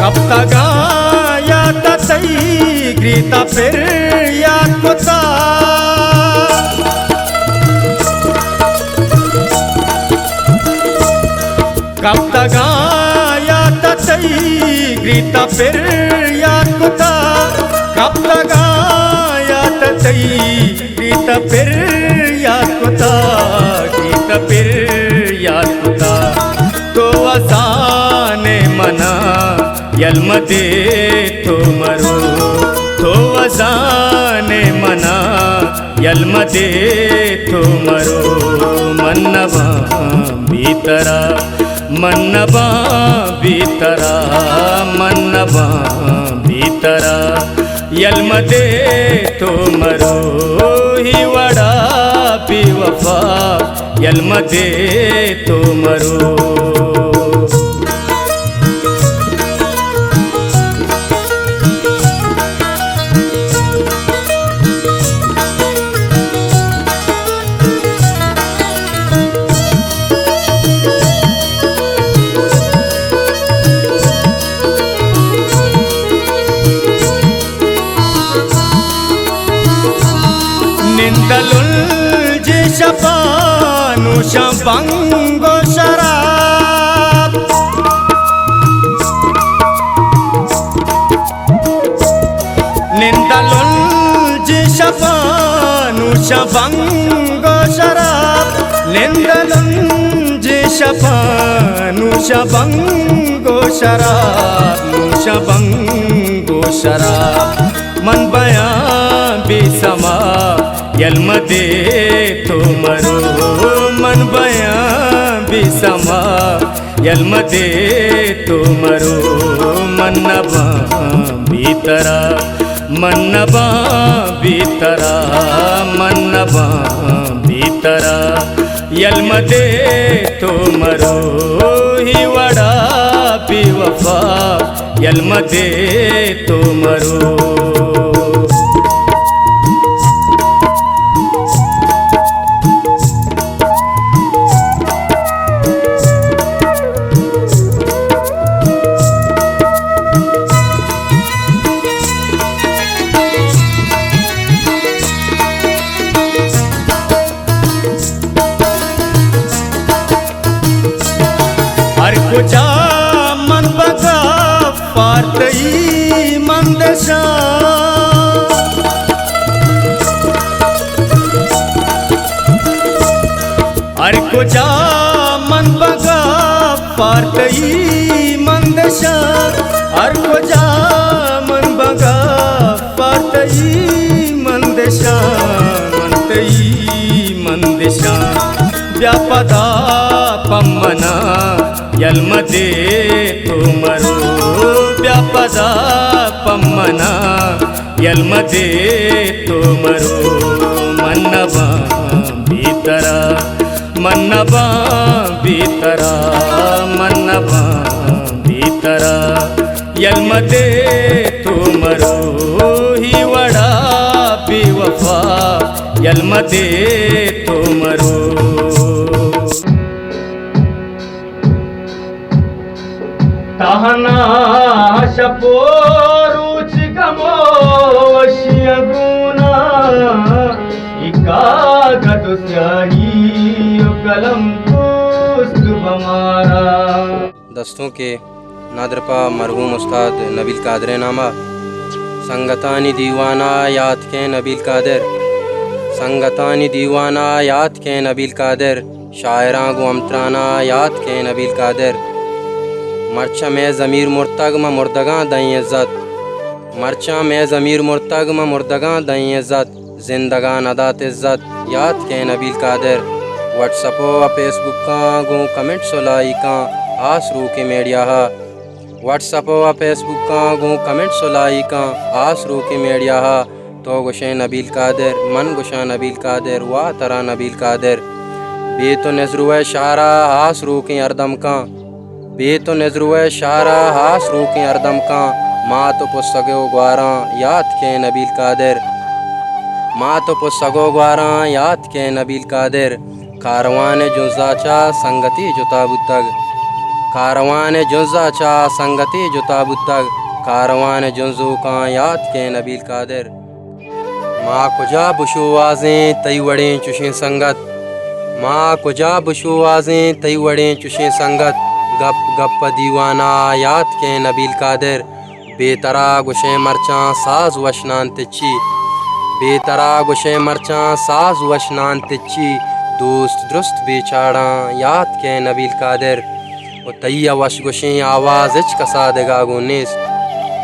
کپتگاں یات تئی گریتا پر یات کتا۔ کپتگاں یات تئی گریتا پر یات کتا۔ کپتگاں یات تئی گریتا پر یات کتا، گریتا پر یات کتا۔ تو وزانے منا یل مدے تو مرو، تو وزانے منا یل مدے تو مرو۔ من نہ باں بے ترا، من نہ باں بے ترا، من نہ باں بے ترا۔ یل مدے تو مرو، اے وڑا بے وفا یل مدے تو مرو۔ نوشاں بنگ و شراب، نند ءَ لنجیں شپاں نوشاں بنگ و شراب، نند ءَ لنجیں شپاں نوشاں بنگ و شراب، نوشاں بنگ و شراب۔ من بیاں بے سما، یل مدے تو مرو، من بیاں بے سما، یل مدے تو مرو۔ من نباں بے ترا، من نباں بے ترا، من نباں بے ترا، یل مدے تو مرو۔ ہی وڑا بے وفا، یل مدے تو مرو۔ ہر کجا من بگا پار تئی مندشاں، ہر کجا من بگا پار تئی مندشاں، ہر کجا من بگا پار تئی مندشاں، من تئی مندشاں۔ بیا پدا پمنا، یل مدے تو مرو، بیا پدا پمنا، یل مدے تو مرو۔ من نباں بے ترا، من نباں بے ترا، من نباں بے ترا، یل مدے تو مرو۔ ہی وڑا بے وفا، یل مدے تو مرو۔ تہنا شپ و روچ گم و وشیاں گونا، اے کاگد و سیاہی و قلم دوست بہ مارا۔ دستونکے ندر پہ مرحوم استاد نبیل قادر ءِ نام ءَ۔ سنگتانی دیوان ءَ یات کئے نبیل قادر، سنگتانی دیوان ءَ یات کئے نبیل قادر، شاعراں گوں ہمتران ءَ یات کئے نبیل قادر۔ مرچاں مئے ضمیر مرتگ، ما مردگاں دئیں عزت۔ مرچاں مئے ضمیر مرتگ، ما مردگاں دئیں عزت۔ زندگاں نہ دات عزت، یات کئے نبیل قادر۔ واٹس اپ ءُ فیس بکاں گوں کمنٹس ءُ لائکاں، ہاس روکیں میڈیا ءَ۔ واٹس اپ ءُ فیس بکاں گوں کمنٹس ءُ لائکاں، ہاس روکیں میڈیا ءَ۔ تو گوشئے نبیل قادر، من گوشاں نبیل قادر، وا ترا نبیل قادر۔ بے تو نزروئے شہر ءَ ہاس روکیں ہر دمکاں۔ بے تو نزروئے شہر ءَ ہاس روکیں ہر دمکاں۔ مات ءُ پسگ ءُ گواراں یات کئے نبیل قادر۔ مات ءُ پسگ ءُ گواراں یات کئے نبیل قادر۔ کاروان ءِ جنز ءَ چہ سنگتے جتا بوتگ۔ کاروان ءِ جنز ءَ چہ سنگتے جتا بوتگ۔ کاروان ءِ جنزوکاں یات کئے نبیل قادر۔ ما کجا بشوہازیں تئی وڑیں چشیں سنگت۔ ما کجا بشوہازیں تئی وڑیں چشیں سنگت۔ گپ گپ ءَ دیوان ءَ یات کئے نبیل قادر۔ بے ترا گوشئے مرچاں ساز وش نان تچی۔ بے ترا گوشئے مرچاں ساز وش نان تچی۔ دوست درست بے چاڑاں یات کئے نبیل قادر۔ ءُ تئی ءَ وش گوشیں آواز ہچ کس ءَ دگہ گوں نیست۔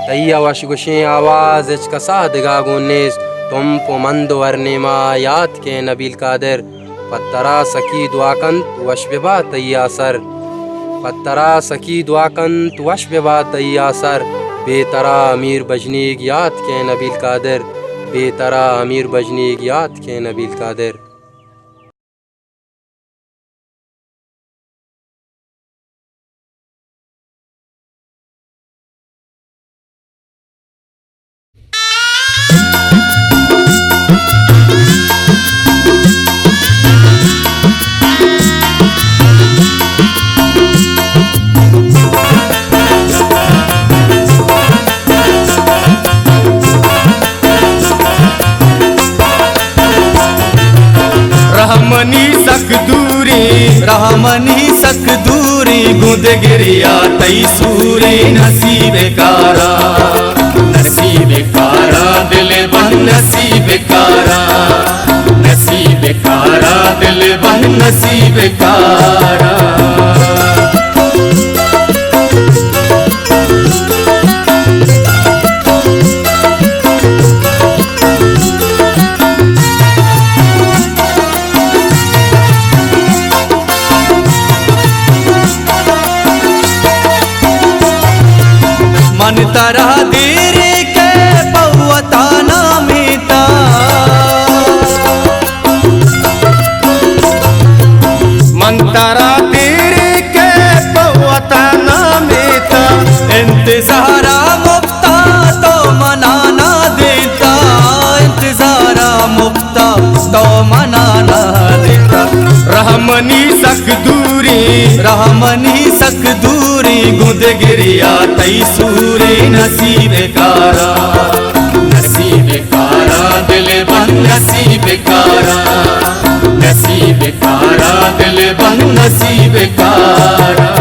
تئی ءَ وش گوشیں آواز ہچ کس ءَ دگہ گوں نیست۔ تمپ ءُ مند ءُ ہر نیم ءَ یات کئے نبیل قادر۔ پہ ترا سکی دعا کنت وش بہ بات تئی آسر۔ پہ ترا سکی دعا کنت وش بہ بات تئی آسر۔ بے ترا امیر بجنیگ یات کئے نبیل قادر۔ بے ترا امیر بجنیگ یات کئے نبیل قادر۔ منی سک دوری گوں دگریا تئی سوری نصیب کارا، نصیب کارا دل بند نصیب کارا، نصیب کارا دل بند نصیب کارا۔ من ترا دیرے کہ پہ وتا نامیتا، من ترا دیرے کہ پہ وتا نامیتا، انتظارا مپتا تو منا نہ دیتا، انتظارا مپتا تو منا نہ دیتا۔ رحمنی سک دوری، رحمنی سک دوری گوں دگریا تئی سوری نصیب کارا، نصیب کارا دل بند نصیب کارا، نصیب کارا دل بند نصیب کارا۔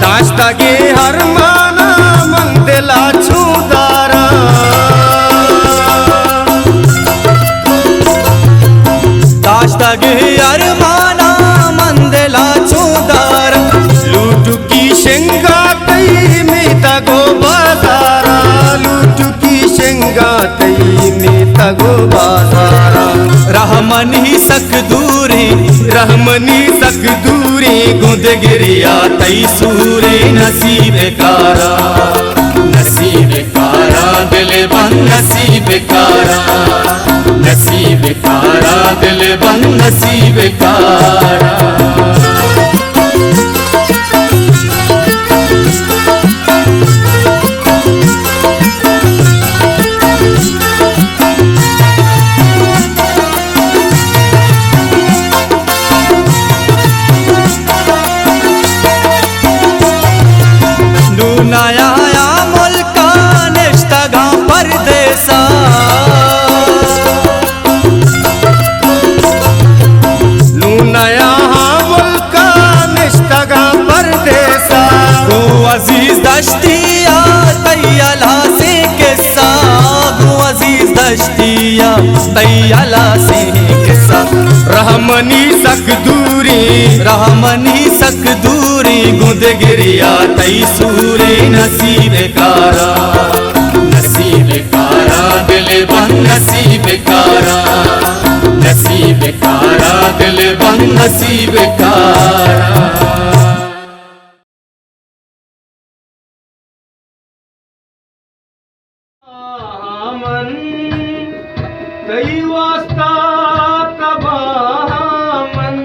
داشتگیں ارمانا من دلا چوں داراں، داشتگیں ارمانا من دلا چوں داراں، لوٹکی شنگا تئی میتگ و بازارا، لوٹکی شنگا تئی میتگ و بازارا۔ رحمنی سک دوری، رحمنی سک دوری گوں دگریا تئی سوری نصیب کارا، نصیب کارا دل بند نصیب کارا، نصیب کارا دل بند نصیب کارا۔ نوں نیایاں ملکا نشتگاں پردیسا، نوں نیاہاں ملکا نشتگاں پردیسا۔ گوں عزیز دشتیا تئی ہلاسیں قصہ، گوں عزیز دشتیا تئی ہلاسیں قصہ۔ رحمنی سک دوری، رحمنی سک دوری گوں دگریا تئی سوری نصیب کارا، نصیب کارا دل بند نصیب کارا، نصیب کارا دل بند نصیب کارا۔ من تئی واسطہ تباہ من،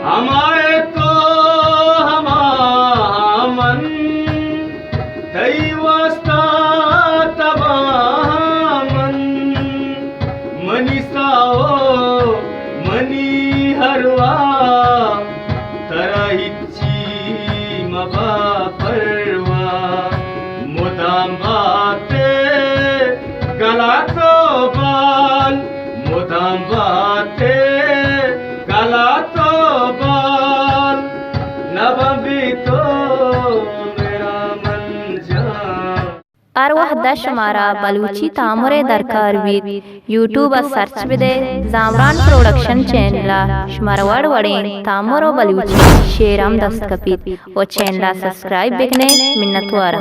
ہمائے تو ہما من، تئی واسطہ تباہ من، منی ساہ و منی ارواہ، ترا ہچی مبا پرواہ۔ مدام باتے گلا تو بال، مدام باتے گلا تو بال، نباں بے تو میرا من جان۔ ہر وہد ء شمارا بلوچی تامرے درکار بیت، یوٹیوب ء سرچ بدئے زامران پروڈکشن چینل ء، شمارا وڑ وڑیں تامر و بلوچی شعر ہم دست کپیت و چینل ء سبسکرائب بکنئے۔ منتوار۔